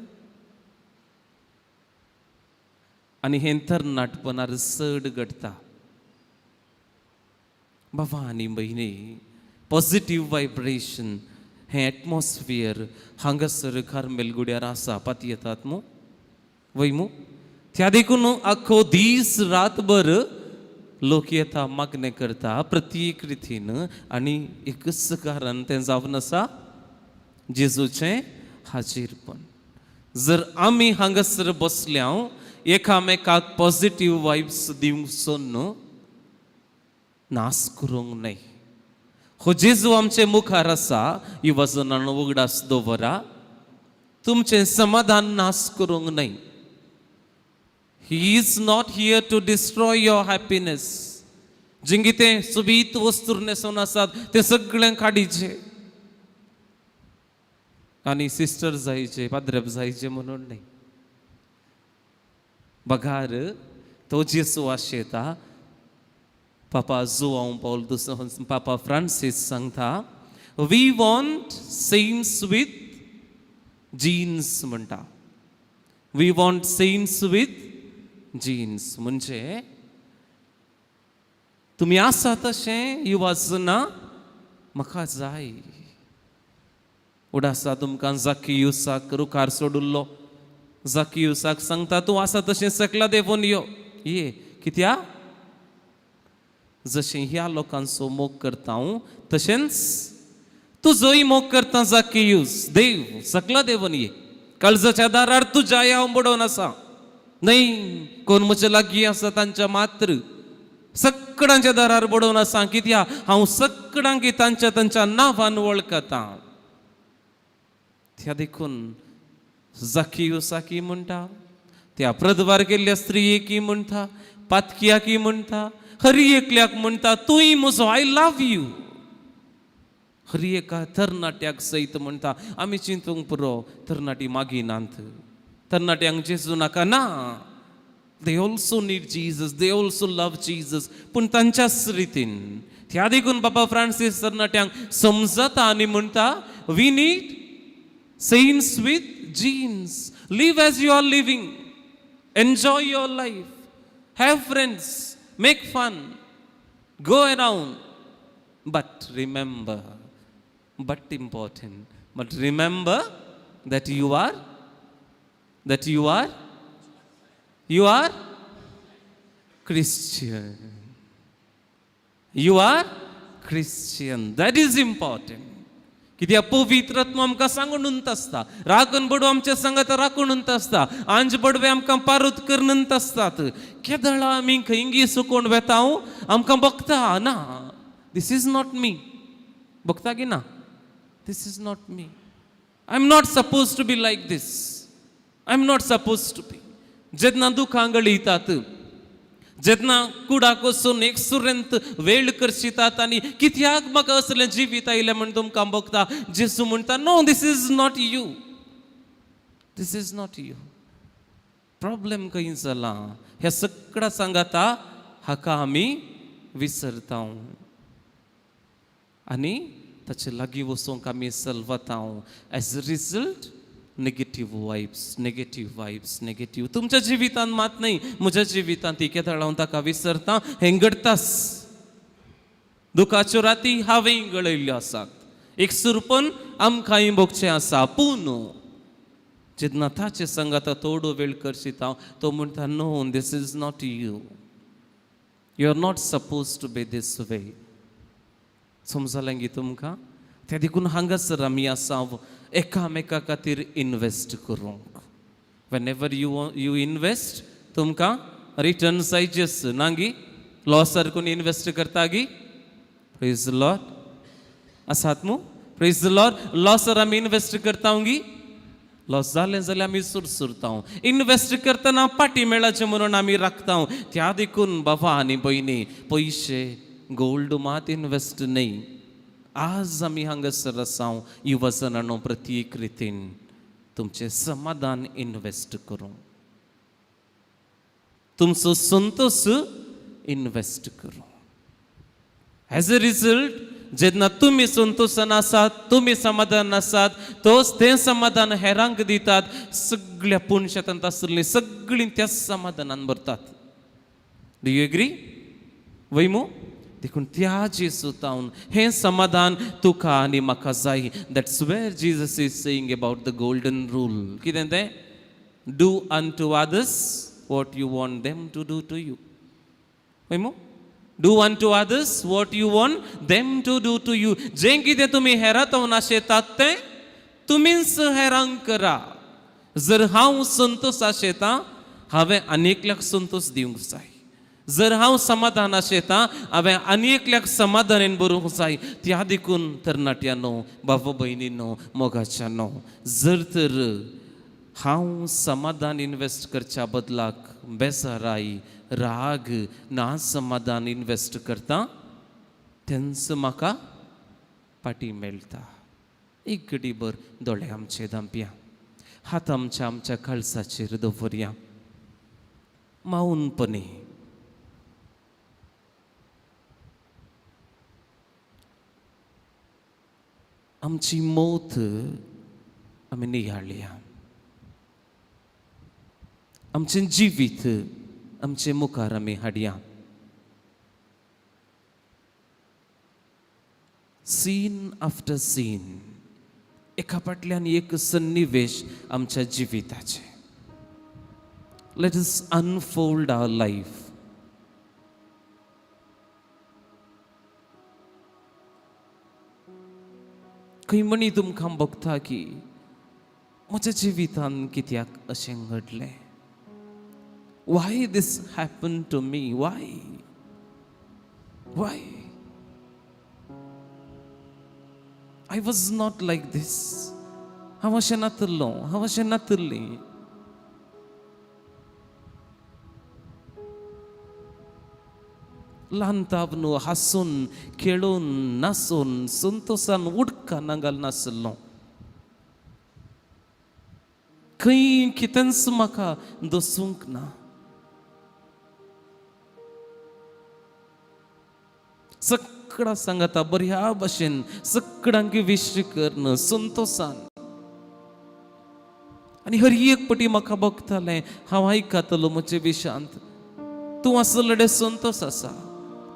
आनी हें तरणाटपणार चड घडटा. बाबा आनी भयणी, पॉझिटीव व्हायब्रेशन हें एटमॉस्फियर हांगासर कार्मेल गुड्यार आसा. पातयेतात मू, वय मू? त्या देखून आख्खो दीस रातभर लोक येता, मागणें करता प्रत्येक रितीन. आनी एकच कारण तें जावन आसा, जेजूचें हाजीरपण. जर आमी हांगासर बसल्या, एकामेकाक पॉझिटीव वायब्स दिवंक सोदून नास करूंक न्हय. हो जेजू आमचे मुखार आसा. ही वजनान उगडास दवरा, तुमचें समाधान नास करूंक न्हय. He is not here to destroy your happiness. जें कितें सोबीत वस्तू न्हेसोवन आसात तें सगळें काडीचें आनी सिस्टर जायचे, पाद्रेब जायचे म्हणून न्हय. बघार तो जेजू आशेता. पापा जुआंव पावल दुसरो, पापा फ्रांसीस सांगता, "We want saints with jeans" म्हणटा. "We want saints with jeans" म्हणजे तुमी आसा तशें युवाजना म्हाका जाय. उडासा तुमकां जाकियुसाक रुखार सोडिल्लो. जाकियुसाक सांगता, तूं आसा तशें सकला देंवून यो, ये. कित्या? जशें ह्या लोकांचो मोग करता हांव, तशेंच तुजोय मोग करता जाकियूस. देव, सकला देंवून ये. काळजाच्या दारार तुज्या हांव बडोवन आसा. न्हय कोण म्हज्या लागीं आसा तांच्या मात्र, सगळ्यांच्या दारार बडोवन आसा. कित्याक? हांव सगळ्यांक तांच्या तांच्या नांवान वळखता. त्या देखून जाकियुसाकी म्हणटा, त्या प्रदवार केल्ल्या स्त्रियेकी म्हणटा, पातकियाकी म्हणटा, हरी एकल्याक म्हणटा, तूंय म्हजो, I love you. हरी एका तरणाट्याक सयत म्हणटा. आमी चिंतूंक पुरो, तरणाटी मागिनात, तरणाट्यांक जेजू नाका. ना, they also need Jesus, they also love Jesus, पूण तांच्याच रितीन. त्या देखून बाबा फ्रांसीस तरणाट्यांक समजता आनी म्हणटा, "We need saints with jeans. Live as you are living. Enjoy your life. Have friends. Make fun. Go around. But remember," but important, "but remember that you are Christian. You are Christian. That is important." कित्याक? पवित्र आत्मा आमकां सांगून उंत आसता. राखण बडव आमच्या सांगात राखून उंत आसता. आंज बडवे आमकां पारूत करून उंत आसतात. केदळा आमी खंयगी सुकोवन वेता, आमकां बघता ना, this is not me. बघता की ना? This is not me. I am not suppose to be like this. I am not suppose to be. जेन्ना दुखां गळयतात, जेन्ना कुडाक वचून एक सुरेंत वेळ करशितात आनी कित्याक म्हाका असलें जिवीत आयलें म्हण तुमकां बघता, जेजू म्हणटा, "No, this is not you. This is not you. Problem खंय जाला?" ह्या सगळ्या सांगाता हाका आमी विसरता आनी ताचे लागीं वचूंक आमी सलवता. As a result, negative vibes, negative vibes, negative. तुमच्या जिवितांत मात न्हय, म्हज्या जिवितांत एके हांव ताका विसरता, हें घडटास. दुखाच्यो राती हांवें गळयल्ल्यो आसात. एक सुरपण आमकांय भोगचें आसा. पूण जेन्ना ताचे संगात थोडो वेळ करशीत हांव, तो म्हणटा, "No, this is not you." You are not suppose to be this way. समजलें गी तुमकां? त्या देखून हांगासर आमी आसा एकामेका खातीर इनवेस्ट करूंक. When ever you you invest, तुमकां रिटर्न जायचेच ना गी? लॉसार कोण इनवेस्ट करता गी? प्रेज लॉर्ड, आसात मू? प्रेज लॉर्ड, लॉसार आमी इनवेस्ट करता गी? लॉस जालें जाल्यार आमी सुरसुरता. इनवेस्ट करतना पाटी मेळाचें म्हणून आमी राखता. त्या देखून बाबा आनी भयणी, पयशे गोल्ड मात इनवेस्ट न्हय. आज आमी हांगासर आसा युवजनांनो, प्रत्येक रितीन तुमचें समाधान इनवेस्ट करूं, तुमचो संतोश इनवेस्ट करूं. एज अ रिजल्ट, जेन्ना तुमी संतोशान आसात, तुमी समाधान आसात, तोच तें समाधान हेरांक दितात. सगळ्या पुणशांत आसलीं सगळीं त्याच समाधानान भरतात. Do you agree? वय मू? देखून त्या जेजू तावन हें समाधान तुका आनी म्हाका जाय. That's where Jesus is saying about the golden rule. कितें तें? Do unto others what you want them to do to you. वय मू? Do unto others what you want them to do to you. जें कितें तुमी हेरांत आशेतात तें तुमीच हेरांक करा. जर हांव संतोश आशेतां, हांवें आनी एकल्याक संतोश दिवंक जाय. जर हांव समाधान आशेतां, हांवें आनी एकल्याक समाधानेन बरोवंक जाय. त्या देखून तरणाट्यांनो, बाबा भयणीनो, मोगाच्यानो, जर तर हांव समाधान इनवेस्ट करच्या बदलाक बेजाराय, राग, ना समाधान इनवेस्ट करता, तेंच म्हाका पाटी मेळटा. एक घडीभर दोळे आमचे धांपया, हात आमच्या आमच्या काळजाचेर दवरया माऊनपणे. आमची मौत आमी नियाळया, आमचें जिवीत आमचे मुखार आमी हाडया. सीन आफ्टर सीन, एका फाटल्यान एक सन्निवेश आमच्या जिविताचे. Let us unfold our life. खंय म्हणी तुमकां भोगता की म्हज्या जिवितान कित्याक अशें घडलें? Why this happen to me? Why, why? I was not like this. हांव अशें नातल्लो, हांव अशें नातल्ली. ल्हान न्हू हांसून, खेळून, नाचून, संतोशान उडकां घाल नासलो. खंय कितेंच म्हाका दसूंक ना. सगळा सांगता बऱ्या भशेन, सगळ्यांक विश करून संतोशान. आनी हर एक पटी म्हाका बघतालें, हांव आयकतलो म्हजे विशांत, तूं आसलेडे संतोश आसा,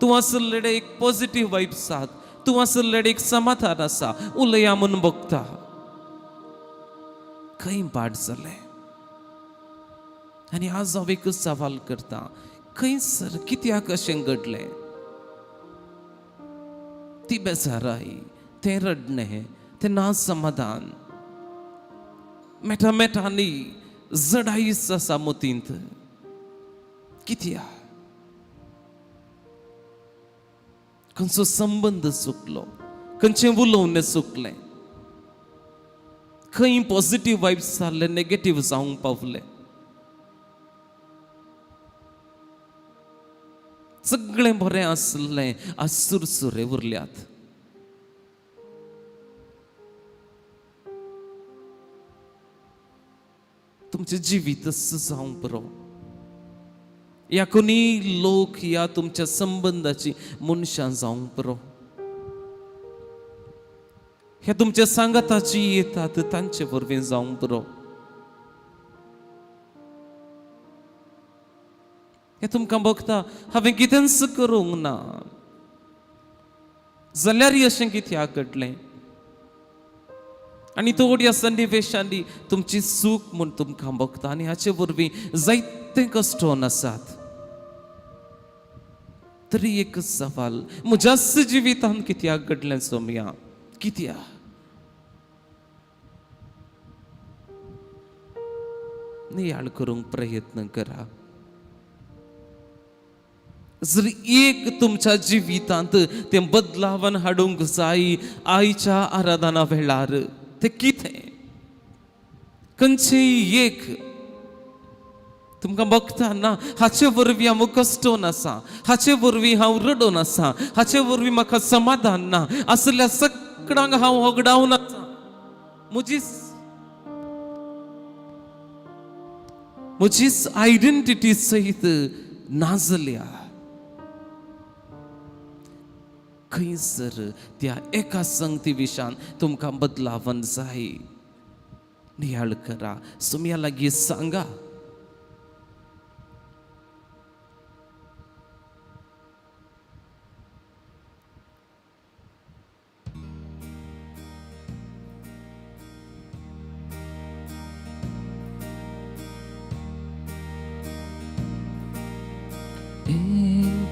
तूं आसलेडे एक पॉझिटीव वायब्स आसात, तूं आसलेडे एक समाधान आसा, उलया म्हूण बघता. खंय पाड जालें? आनी आज हांव एकच सवाल करता, खंयसर कित्याक अशें घडलें? ती बेजाराय, तें रडणें, तें ना समाधान, मेटा मेटांनी जडाईच आसा मतींत, कित्याक? खंयचो संबंद चुकलो? खंयचें उलोवणें चुकलें? खंय पॉझिटीव वायब्स जाल्ले नेगेटीव जावंक पावले? सगळें बरें आसलें, आज सुरसुरे उरल्यात. तुमचें जिवीतच जावंक पुरो, या कोणी लोक या तुमच्या संबंदाची मनशां जावंक पुरो, ह्या तुमच्या सांगाताची येतात तांचे वरवीं जावंक पुरो. हें तुमकां बघता, हांवें कितेंच करूंक ना जाल्यार अशें कित्याक घडलें? आनी थोड्या सन्निवेशांनी तुमची चूक म्हूण तुमकां बघता आनी हाचे वरवीं जायते कश्ट आसात. तरी एक सवाल म्हज्याच जिवितांत कित्याक घडलें सोमया, कित्याक? नियाळ करूंक प्रयत्न करा. जर एक तुमच्या जिवितांत तें बदलावन हाडूंक जाय आयच्या आराधना वेळार, तें कितें? खंयचेय एक तुमकां बघता ना, हाचे वरवीं हांव कश्टोन आसा, हाचे वरवीं हांव रडोन आसा, हाचे वरवीं म्हाका समाधान ना, असल्या सगळ्यांक हांव होगडावन आसा. म्हजीच आयडेंटिटी सहित नाजल्या. खंयसर त्या एका संगती विशान तुमकां बदलावन जाय, नियाळ करा, सुमया लागीं सांगा.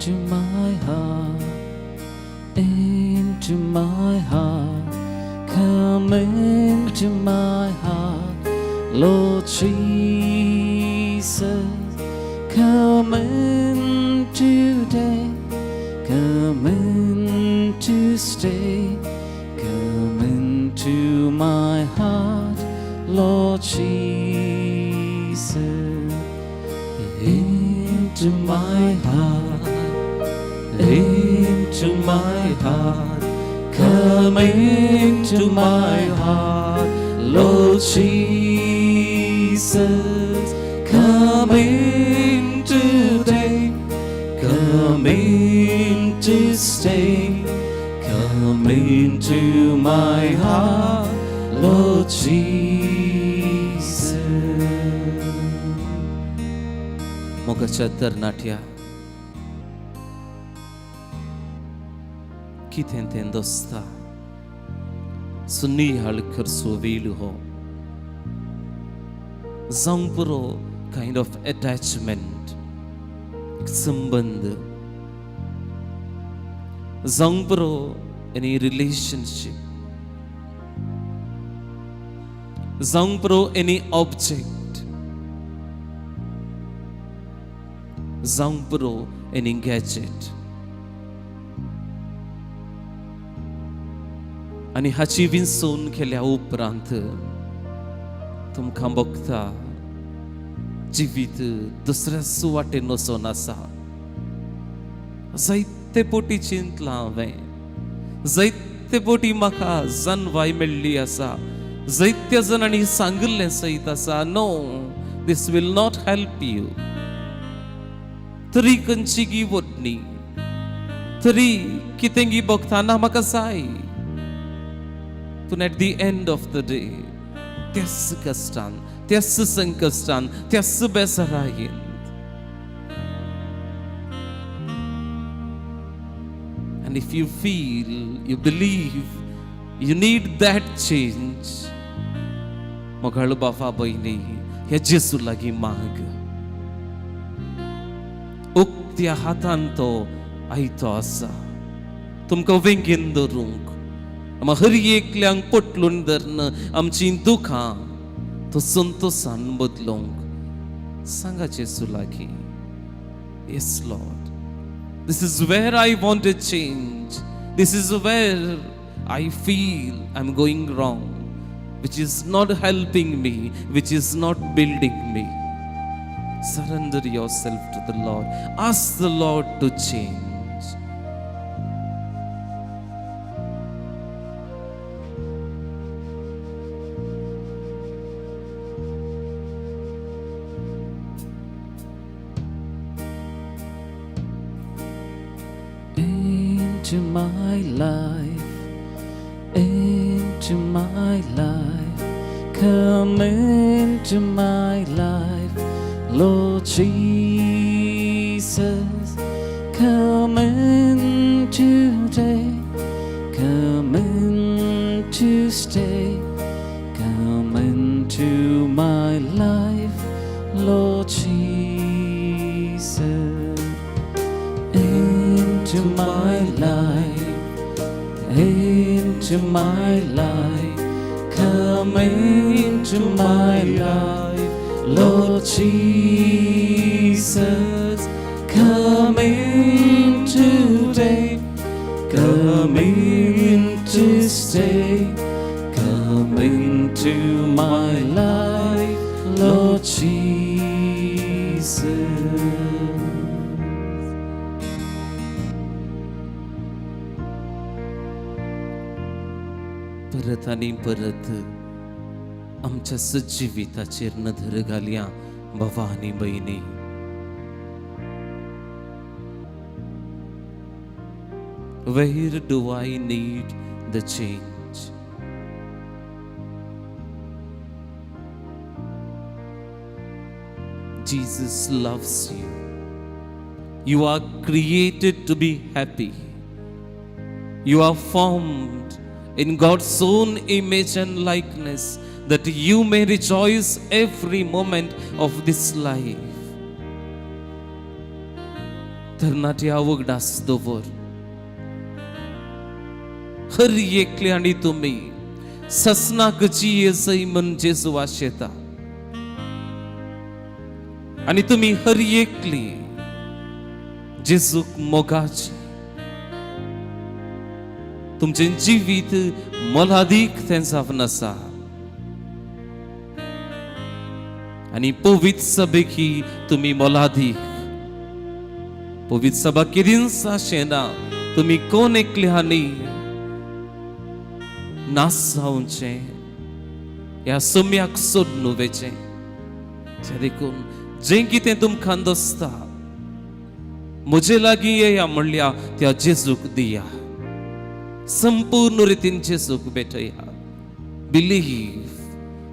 Into my heart, into my heart, come into my heart, Lord Jesus, come in today, come in to stay, come into my heart, Lord Jesus. Into my heart, into my heart, come into my heart, Lord Jesus, come in today, come in to stay, come into my heart, Lord Jesus. मोगाच्या तरणाट्या, कितें तें दोस्ता सुनिहाळ करचो वेळ हो. जावंक पुरो कायंड ऑफ एटॅचमेंट, एक संबंद जावंक पुरो, एनी रिलेशनशीप जावंक पुरो, एनी ऑब्जेक्ट जावंक पुरो, एनी गॅजेट. आनी हाची विंचून केल्या उपरांत तुमकां बघता जिवीत दुसऱ्याच वाटेन वचोन आसा. जायते पोटी चिंतलां हांवें, जायते पोटी म्हाका जनवाय मेळ्ळी आसा, जायत्या जाणांनी सांगिल्लें सयत आसा, "No, this will not help you." तरी खंयची गी वटणी, तरी कितें गी बघताना म्हाका जाय. पूण at the end of the day त्याच कश्टान, त्याच संकश्टान, त्याच बेजारायेन. And if you feel, you believe, you need that change, मोगाळ बाबा भयणी, हे जेजू लागीं माग. उक्त्या हातान तो आयतो आसा तुमकां वेंगेन धरूंक. आमा हर एकल्यांक पोटलून धरून आमची दुखां तो संतोसान बदलूंक सांगा जेजू लागीं, "Yes Lord, this is where I want a change. This is where I feel I'm going wrong, which is not helping me, which is not building me." Surrender yourself to the Lord. Ask the Lord to change. Into my life, into my life, come into my life, Lord Jesus, come in today, come in to stay, come into my life, Lord Jesus. into my life, come into my life, Lord Jesus. Come in today, come in to stay, come into my life, Lord Jesus. परत आनी परत आमच्या सजिविताचेर नदर घालया भावा आनी भयणी. Where do I need the change? Jesus loves you. You are created to be happy. You are formed in God's own image and likeness that you may rejoice every moment of this life. तरणाटे अवघडास दवर हर एकले आनी तुमी ससनाक जिये जय म्हण जेजू आशेता आनी तुमी हर एकली जेजूक मोगाची तुमचें जिवीत मोलादीक तें जावन आसा आनी पवित्र सभेकी तुमी मोलादीक. पवित्र सभा केदींच अशें ना तुमी कोण एकले आनी नास जावचें ह्या सम्याक सोडून वेचें. देखून जें कितें तुमकां दसता म्हजे लागीं येया म्हणल्या त्या जेजूक दिया, संपूर्ण रितीन जेजूक भेटया. Believe,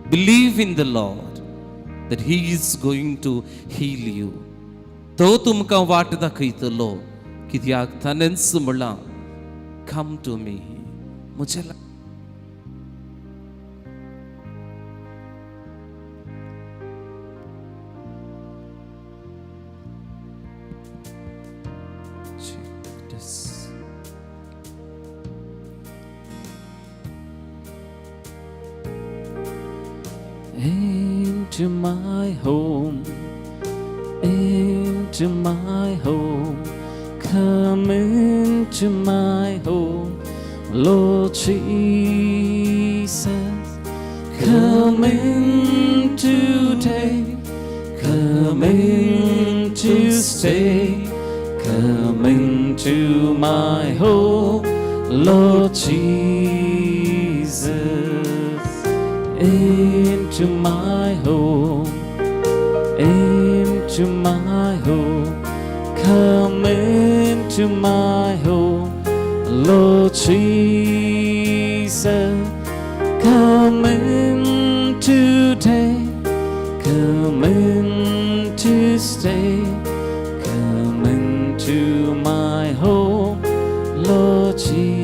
believe in the Lord that He is going to heal you. तो तुमकां वाट दाखयतलो कित्याक ताणेंच म्हणलां कम टू मी म्हज्या. Jesus. Into my home, into my home, come into my home, Lord Jesus. Come in today, come in to stay, come into my home, Lord Jesus. Into my home, into my home, come into my home, Lord Jesus. Come in today, come in to stay, come into my home, Lord Jesus.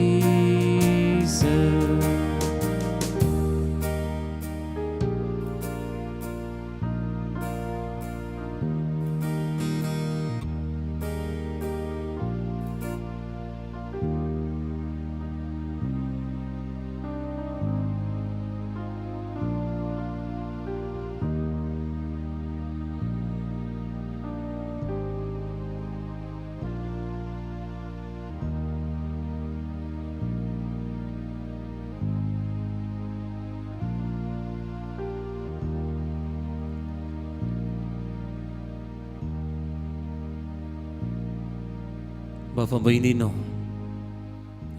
बाबा भयणीनो,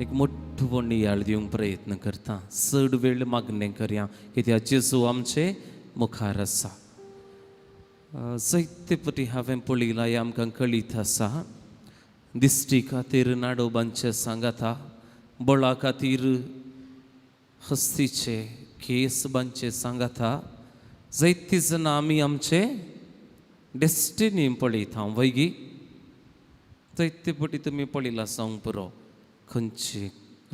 एक मोठो नियाळ दिवंक प्रयत्न करता. चड वेळ मागणें करया कित्याक जेजू आमचे मुखार आसा. जायते पटी हांवें पळयलां, हें आमकां कळीत आसा. दिश्टी खातीर नाडोबांचे सांगाता, बळा खातीर हस्तीचे केस बांदचे सांगाता. जायती जाणां आमी आमचे डेस्टिनी पळयता वैगी. जायते पटी तुमी पळयलां सांग पुरो खंयची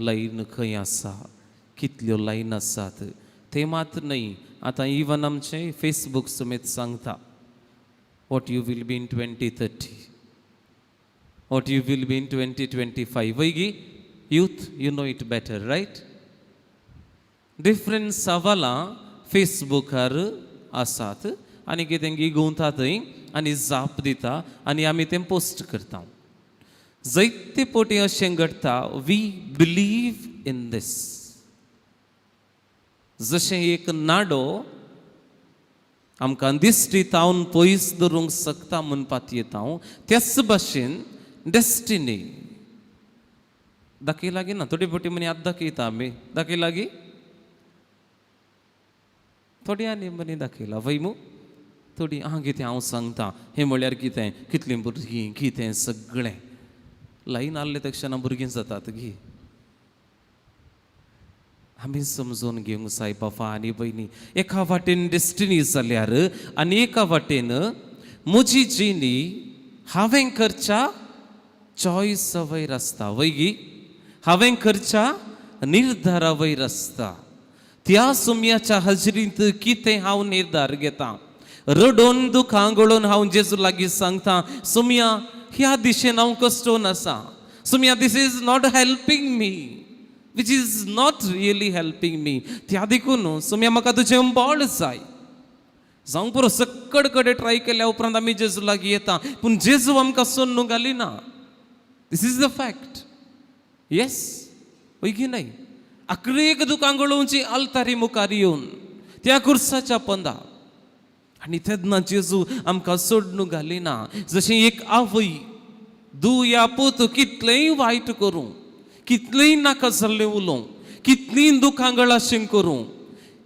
लायन खंय आसा, कितल्यो लायन आसात ते मात न्हय. आतां इवन आमचें फेसबूक समेत सांगता what you will be in 2030, what you will be in 2025. वैगी youth, you know it better, right? Different सवालां फेसबुकार आसात आनी कितें गुंवता थंय आनी जाप दिता आनी आमी तें पोस्ट करता. जायते पटी अशें घडटा, we believe in this. जशें एक नाडो आमकां दिश्टी तावन पयस दवरूंक शकता म्हूण पातयेता हांव, त्याच भाशेन डेस्टिनी दाखय लागीं ना. थोडी फावटी मनी आतां दाखयता आमी, दाखय लागीं थोड्यांनी मनी दाखयला वय मू थोडी आं कितें हांव सांगता. हें म्हळ्यार कितें, कितलीं भुरगीं कितें सगळें लायन आहले तक्षणा भुरगीं जातात गी. आमी समजून घेवंक जाय बाबा आनी भयणी, एका वाटेन डेस्टिनी जाल्यार आनी एका वाटेन म्हजी जिणी हांवें करच्या चॉयस वयर आसता वय गी, हांवें करच्या निर्धारा वयर आसता. त्या सुम्याच्या हजरींत कितें हांव निर्धार घेता, रडोन दुखां गळोवन हांव जेजू लागीं सांगता, सुम्या ह्या दिशेन हांव कश्टोन आसा, सुम्या this is not helping me, which is not really helping me, त्या देखून सुम्या म्हाका तुजें बळ जाय. जावंक पुरो, सकड कडेन ट्राय केल्या उपरांत आमी जेजू लागीं येता, पूण जेजू आमकां सोडून घालिना. This is the fact, yes वय की न्हय? आकरेक दुकां गळोवची आल्तारी मुखार येवन त्या खुर्साच्या पंदा, आनी तेन्ना जेजू आमकां सोडून घालिना. जशें एक आवय दू या पूत कितलेंय वायट करूं, कितलेंय नाका जाल्लें उलोवं, कितलीं दुखां गळाशें करूं,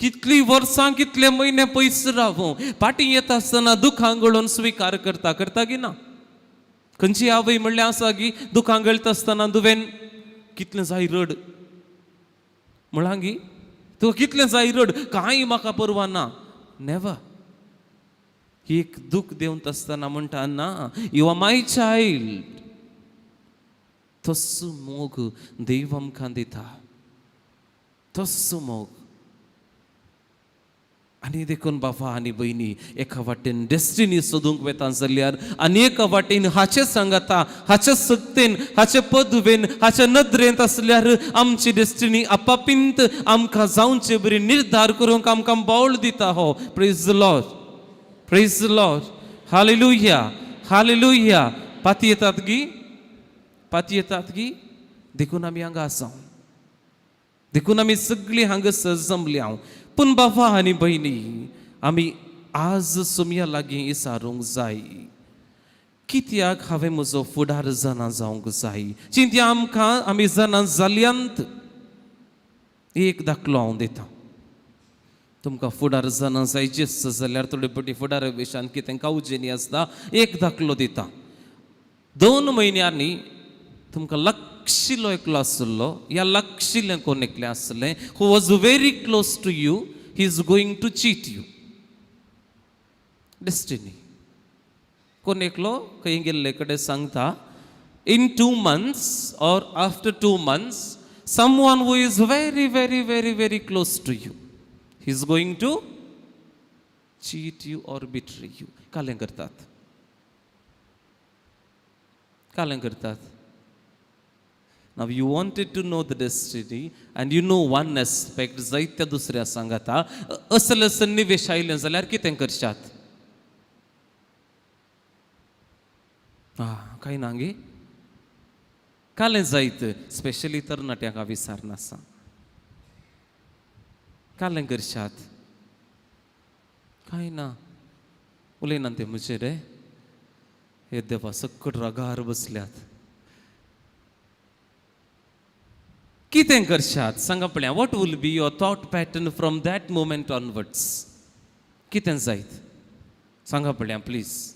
कितलीं वर्सां कितले म्हयने पयस रावूं, फाटीं येता आसतना दुखां गळोवन स्विकार करता. करता की ना? खंयची आवय म्हणल्यार आसा की दुखां गळटा आसतना तुवें कितलें जाय रड म्हळां गी, तुका कितलें जाय रड, कांय म्हाका परवा ना. नेवर. एक दूख देंवता आसतना म्हणटा ना, you are my child. तसो मोग देव आमकां दिता, तसो मोग. आनी देखून बाबा आनी भयणी, एका वाटेन डेस्टिनी सोदूंक वेता जाल्यार आनी एका वाटेन हाचे सांगाता, हाचे सक्तेन, हाचे पदवेन, हाचे नदरेंत आसल्यार आमची डेस्टिनी आपापींत आमकां जावचे बरी निर्धार करूंक आमकां बावळ दिता हो. Praise the Lord, praise the Lord, hallelujah, hallelujah. पाती येतात गी, पाती येतात गी. देखून आमी हांगा आसा, देखून आमी सगळीं हांगासर जमल्या. पूण बाबा आनी भयणी, आमी आज सुमया लागीं विचारूंक जाय, कित्याक हांवें म्हजो फुडार जाणा जावंक जाय? चिंत्या आमकां आमी जाणा जाल्यांत. एक दाखलो हांव दिता तुमकां. फुडार जाणा जायचे आसता जाल्यार थोडे फावटी फुडारा विशयान कितें कावजेनी आसता. एक दाखलो दिता. 2 म्हयन्यांनी तुमकां लागशिल्लो एकलो आसलो या लागशिल्लें कोण एकलें आसलें, who was very close to you, he is going to cheat you. Destiny. कोण एकलो खंय गेल्ले कडेन सांगता, in 2 months or after 2 months, someone who is very very very very close to you, he is going to cheat you or betray you. कालें करतात, कालें करतात. Now you wanted to know the destiny and you know one aspect, जायत्या दुसऱ्या सांगाता असले सन्निवेश आयले जाल्यार कितें करशात? आं, कांय ना गे. कालें जायत, स्पेशली तरणाट्यांक हांव विचारनासा, कालें करशात? कांय ना, उलयना ते म्हजेर रे. हे देवा, सकट रागार बसल्यात. कितें करशात सांगा पळया. What will be your thought pattern from that moment onwards? कितें जायत सांगा पळया please.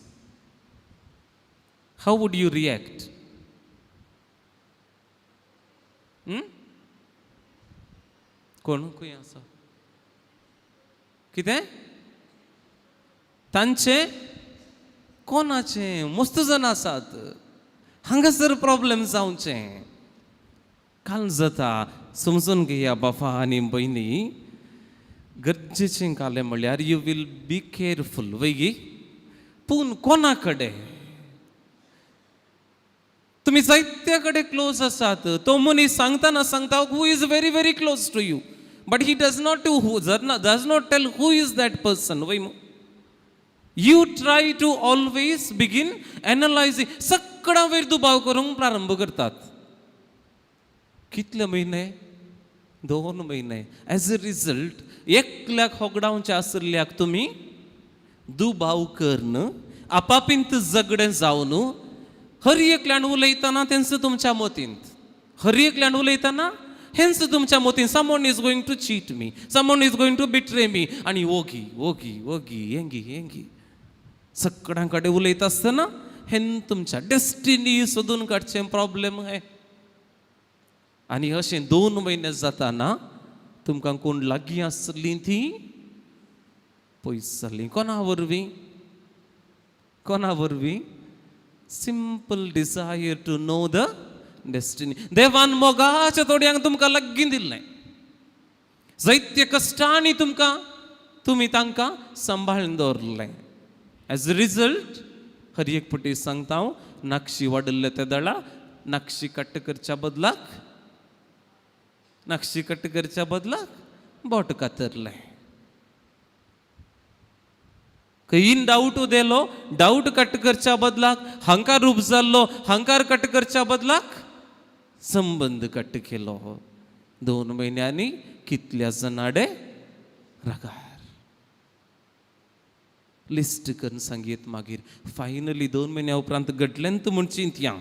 How would you react? कोण खंय आसा कितें तांचें कोणाचें मस्त जाण आसात हांगासर प्रॉब्लेम जावचें काल जाता. समजून घेया बाबा आनी भयणी, गरजेचें कालें म्हणल्यार you will be careful वयगी. पूण कोणा कडेन तुमी जायत्या कडेन क्लोज आसात, तो मनीस सांगतना सांगता who is very very close to you, But he does not to who does not tell who is that person. वय you try to always begin analysing. सगळ्यां वयर दुबाव करूंक प्रारंभ करतात. कितले म्हयने? 2 म्हयने. एज अ रिजल्ट एकल्याक होगडावचे आशिल्ल्याक तुमी दुबाव करन आपापींत झगडें जावन हर एकल्यान उलयतना तेंच तुमच्या मतींत, हर एकल्यान उलयतना हेंच तुमच्या मतींत, someone is going to cheat me, someone is going to betray me. आनी ओगी ओगी ओगी हेंगी हेंगी सगळ्यां कडेन उलयता आसतना हें तुमच्या डेस्टिनी सोदून काडचें प्रॉब्लेम हें. आनी अशें 2 म्हयने जाताना तुमकां कोण लागीं आसलीं तीं पयस जालीं. कोणा वरवीं? कोणा वरवीं? Simple desire to know the destiny. देवान मोगाच्या थोड्यांक तुमकां लागीं दिल्लें, जायते कश्टांनी तुमकां तुमी तांकां सांबाळून दवरलें. एज अ रिजल्ट हर एक पटी सांगता हांव, नाक्षी वाडल्ले ते दळा नाक्षी कट्ट करच्या बदलाक, नाक्षी कट्ट करच्या बदलाक बोट कातरलें. खंयीन डावट उदेलो, डावट कट करच्या बदलाक हांकार रूप जाल्लो, हांकार कट करच्या बदलाक संबंद कट केलो. 2 म्हयन्यांनी कितल्या जनाडे रागार लिस्ट करून सांगीत. मागीर फायनली 2 म्हयन्या उपरांत घडलें म्हूण चिंतया,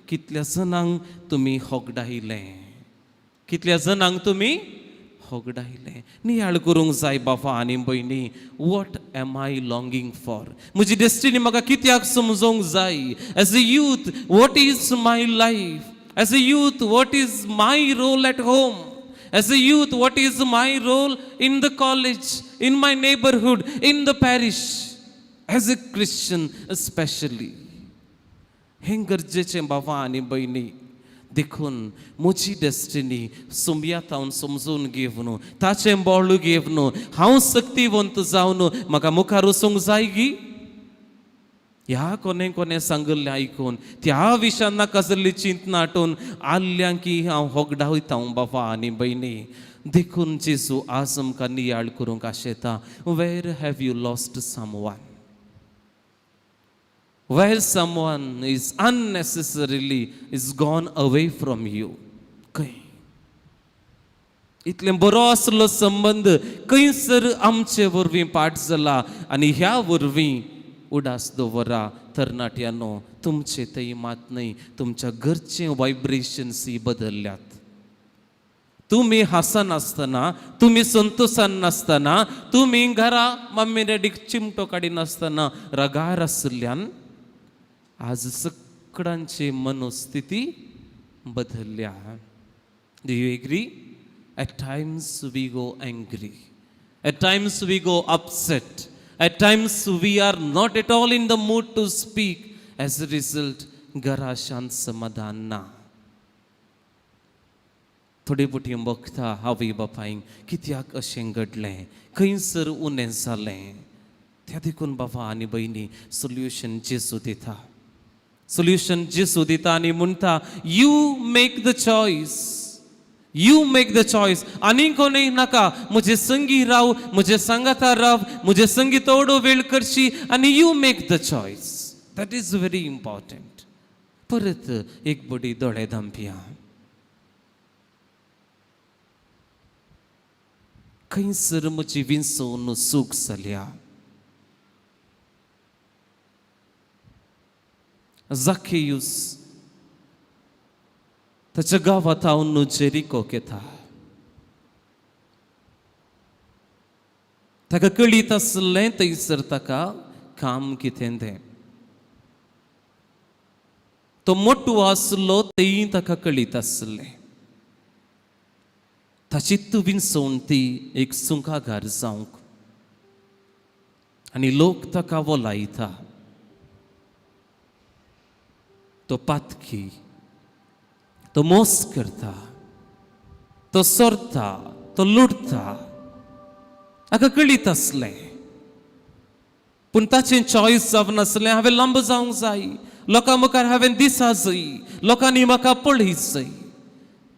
कितल्या जणांक तुमी होगडायलें, कितल्या जणांक तुमी होगडायलें. नियाळ करूंक जाय बाबा आनी भयणी, what am I longing for? म्हजी डेस्टिनी म्हाका कित्याक समजोंक जाय? As a youth, what is my life? As a youth, what is my role at home? As a youth, what is my role in the college, in my neighbourhood, in the parish, as a Christian specially? हें गरजेचें बाबा आनी भयणी. देखून म्हजी डेस्टिनी सुमयात हांव समजून घेवन, ताचें बोळ घेवन, हांव शक्तिवंत जावन म्हाका मुखार वचूंक जाय गी. ह्या कोणे कोणे सांगिल्लें आयकून त्या विशयान नाका जाल्ली चिंतना आटोवन आल्ल्या की हांव होगडावयता बाबा आनी भयणी. देखून जेजू आज आमकां नियाळ करूंक आशेता, where have you lost someone, where someone is unnecessarily is gone away from you? खंय इतलें बरो आसलो संबंद खंयसर आमचे वरवीं पाठ जाला? आनी ह्या वरवीं उडास दवरा तरणाट्यांनो, तुमचे थंय मात न्हय, तुमच्या घरचे वायब्रेशन्स बदलल्यात. तुमी हांसनासतना, तुमी संतोशान नासतना, तुमी घरा मम्मी डॅडीक चिमटो काडिनासतना रगार आशिल्ल्यान आज सगळ्यांची मनस्थिती बदलल्या. Do you agree? At times we go angry, at times we go upset, at times we are not at all in the mood to speak. As a result घरा शांत समाधान ना. थोडे पुटी बघता आवय बापायक कित्याक अशें घडलें, खंयसर उणें जालें. त्या देखून बाबा आनी भयणी, सोल्युशन जेजू दिता, सोल्युशन जेजू दिता आनी म्हणटा, you make the choice, you make the choice. आनी कोणूय नाका, म्हजे संगी राव, म्हजे सांगाता राव, म्हजे संगी थोडो वेळ करशी आनी you make the choice. That is very important. परत एक बडी दोळे धांपया. खंयसर म्हजी विंचोवन चूक जाल्या? जाकेयूस ताच्या गांवांत हांव जेरिकोक येता. ताका कळीत आसलें थंयसर ताका काम कितें तें. तो मोटो आसलो तेंय ताका कळीत आसलें. ताची विंचवण ती एक सुंकागार जावंक आनी लोक ताका वोलायता. तो पातकी, तो मोस करता, तो सोरता, तो लुडता, हाका कळीत आसलें. पूण ताचें चॉयस जावन आसलें, हांवें लांब जावंक जाय, लोकां मुखार हांवें दिसा जाय, लोकांनी म्हाका पळय जाय.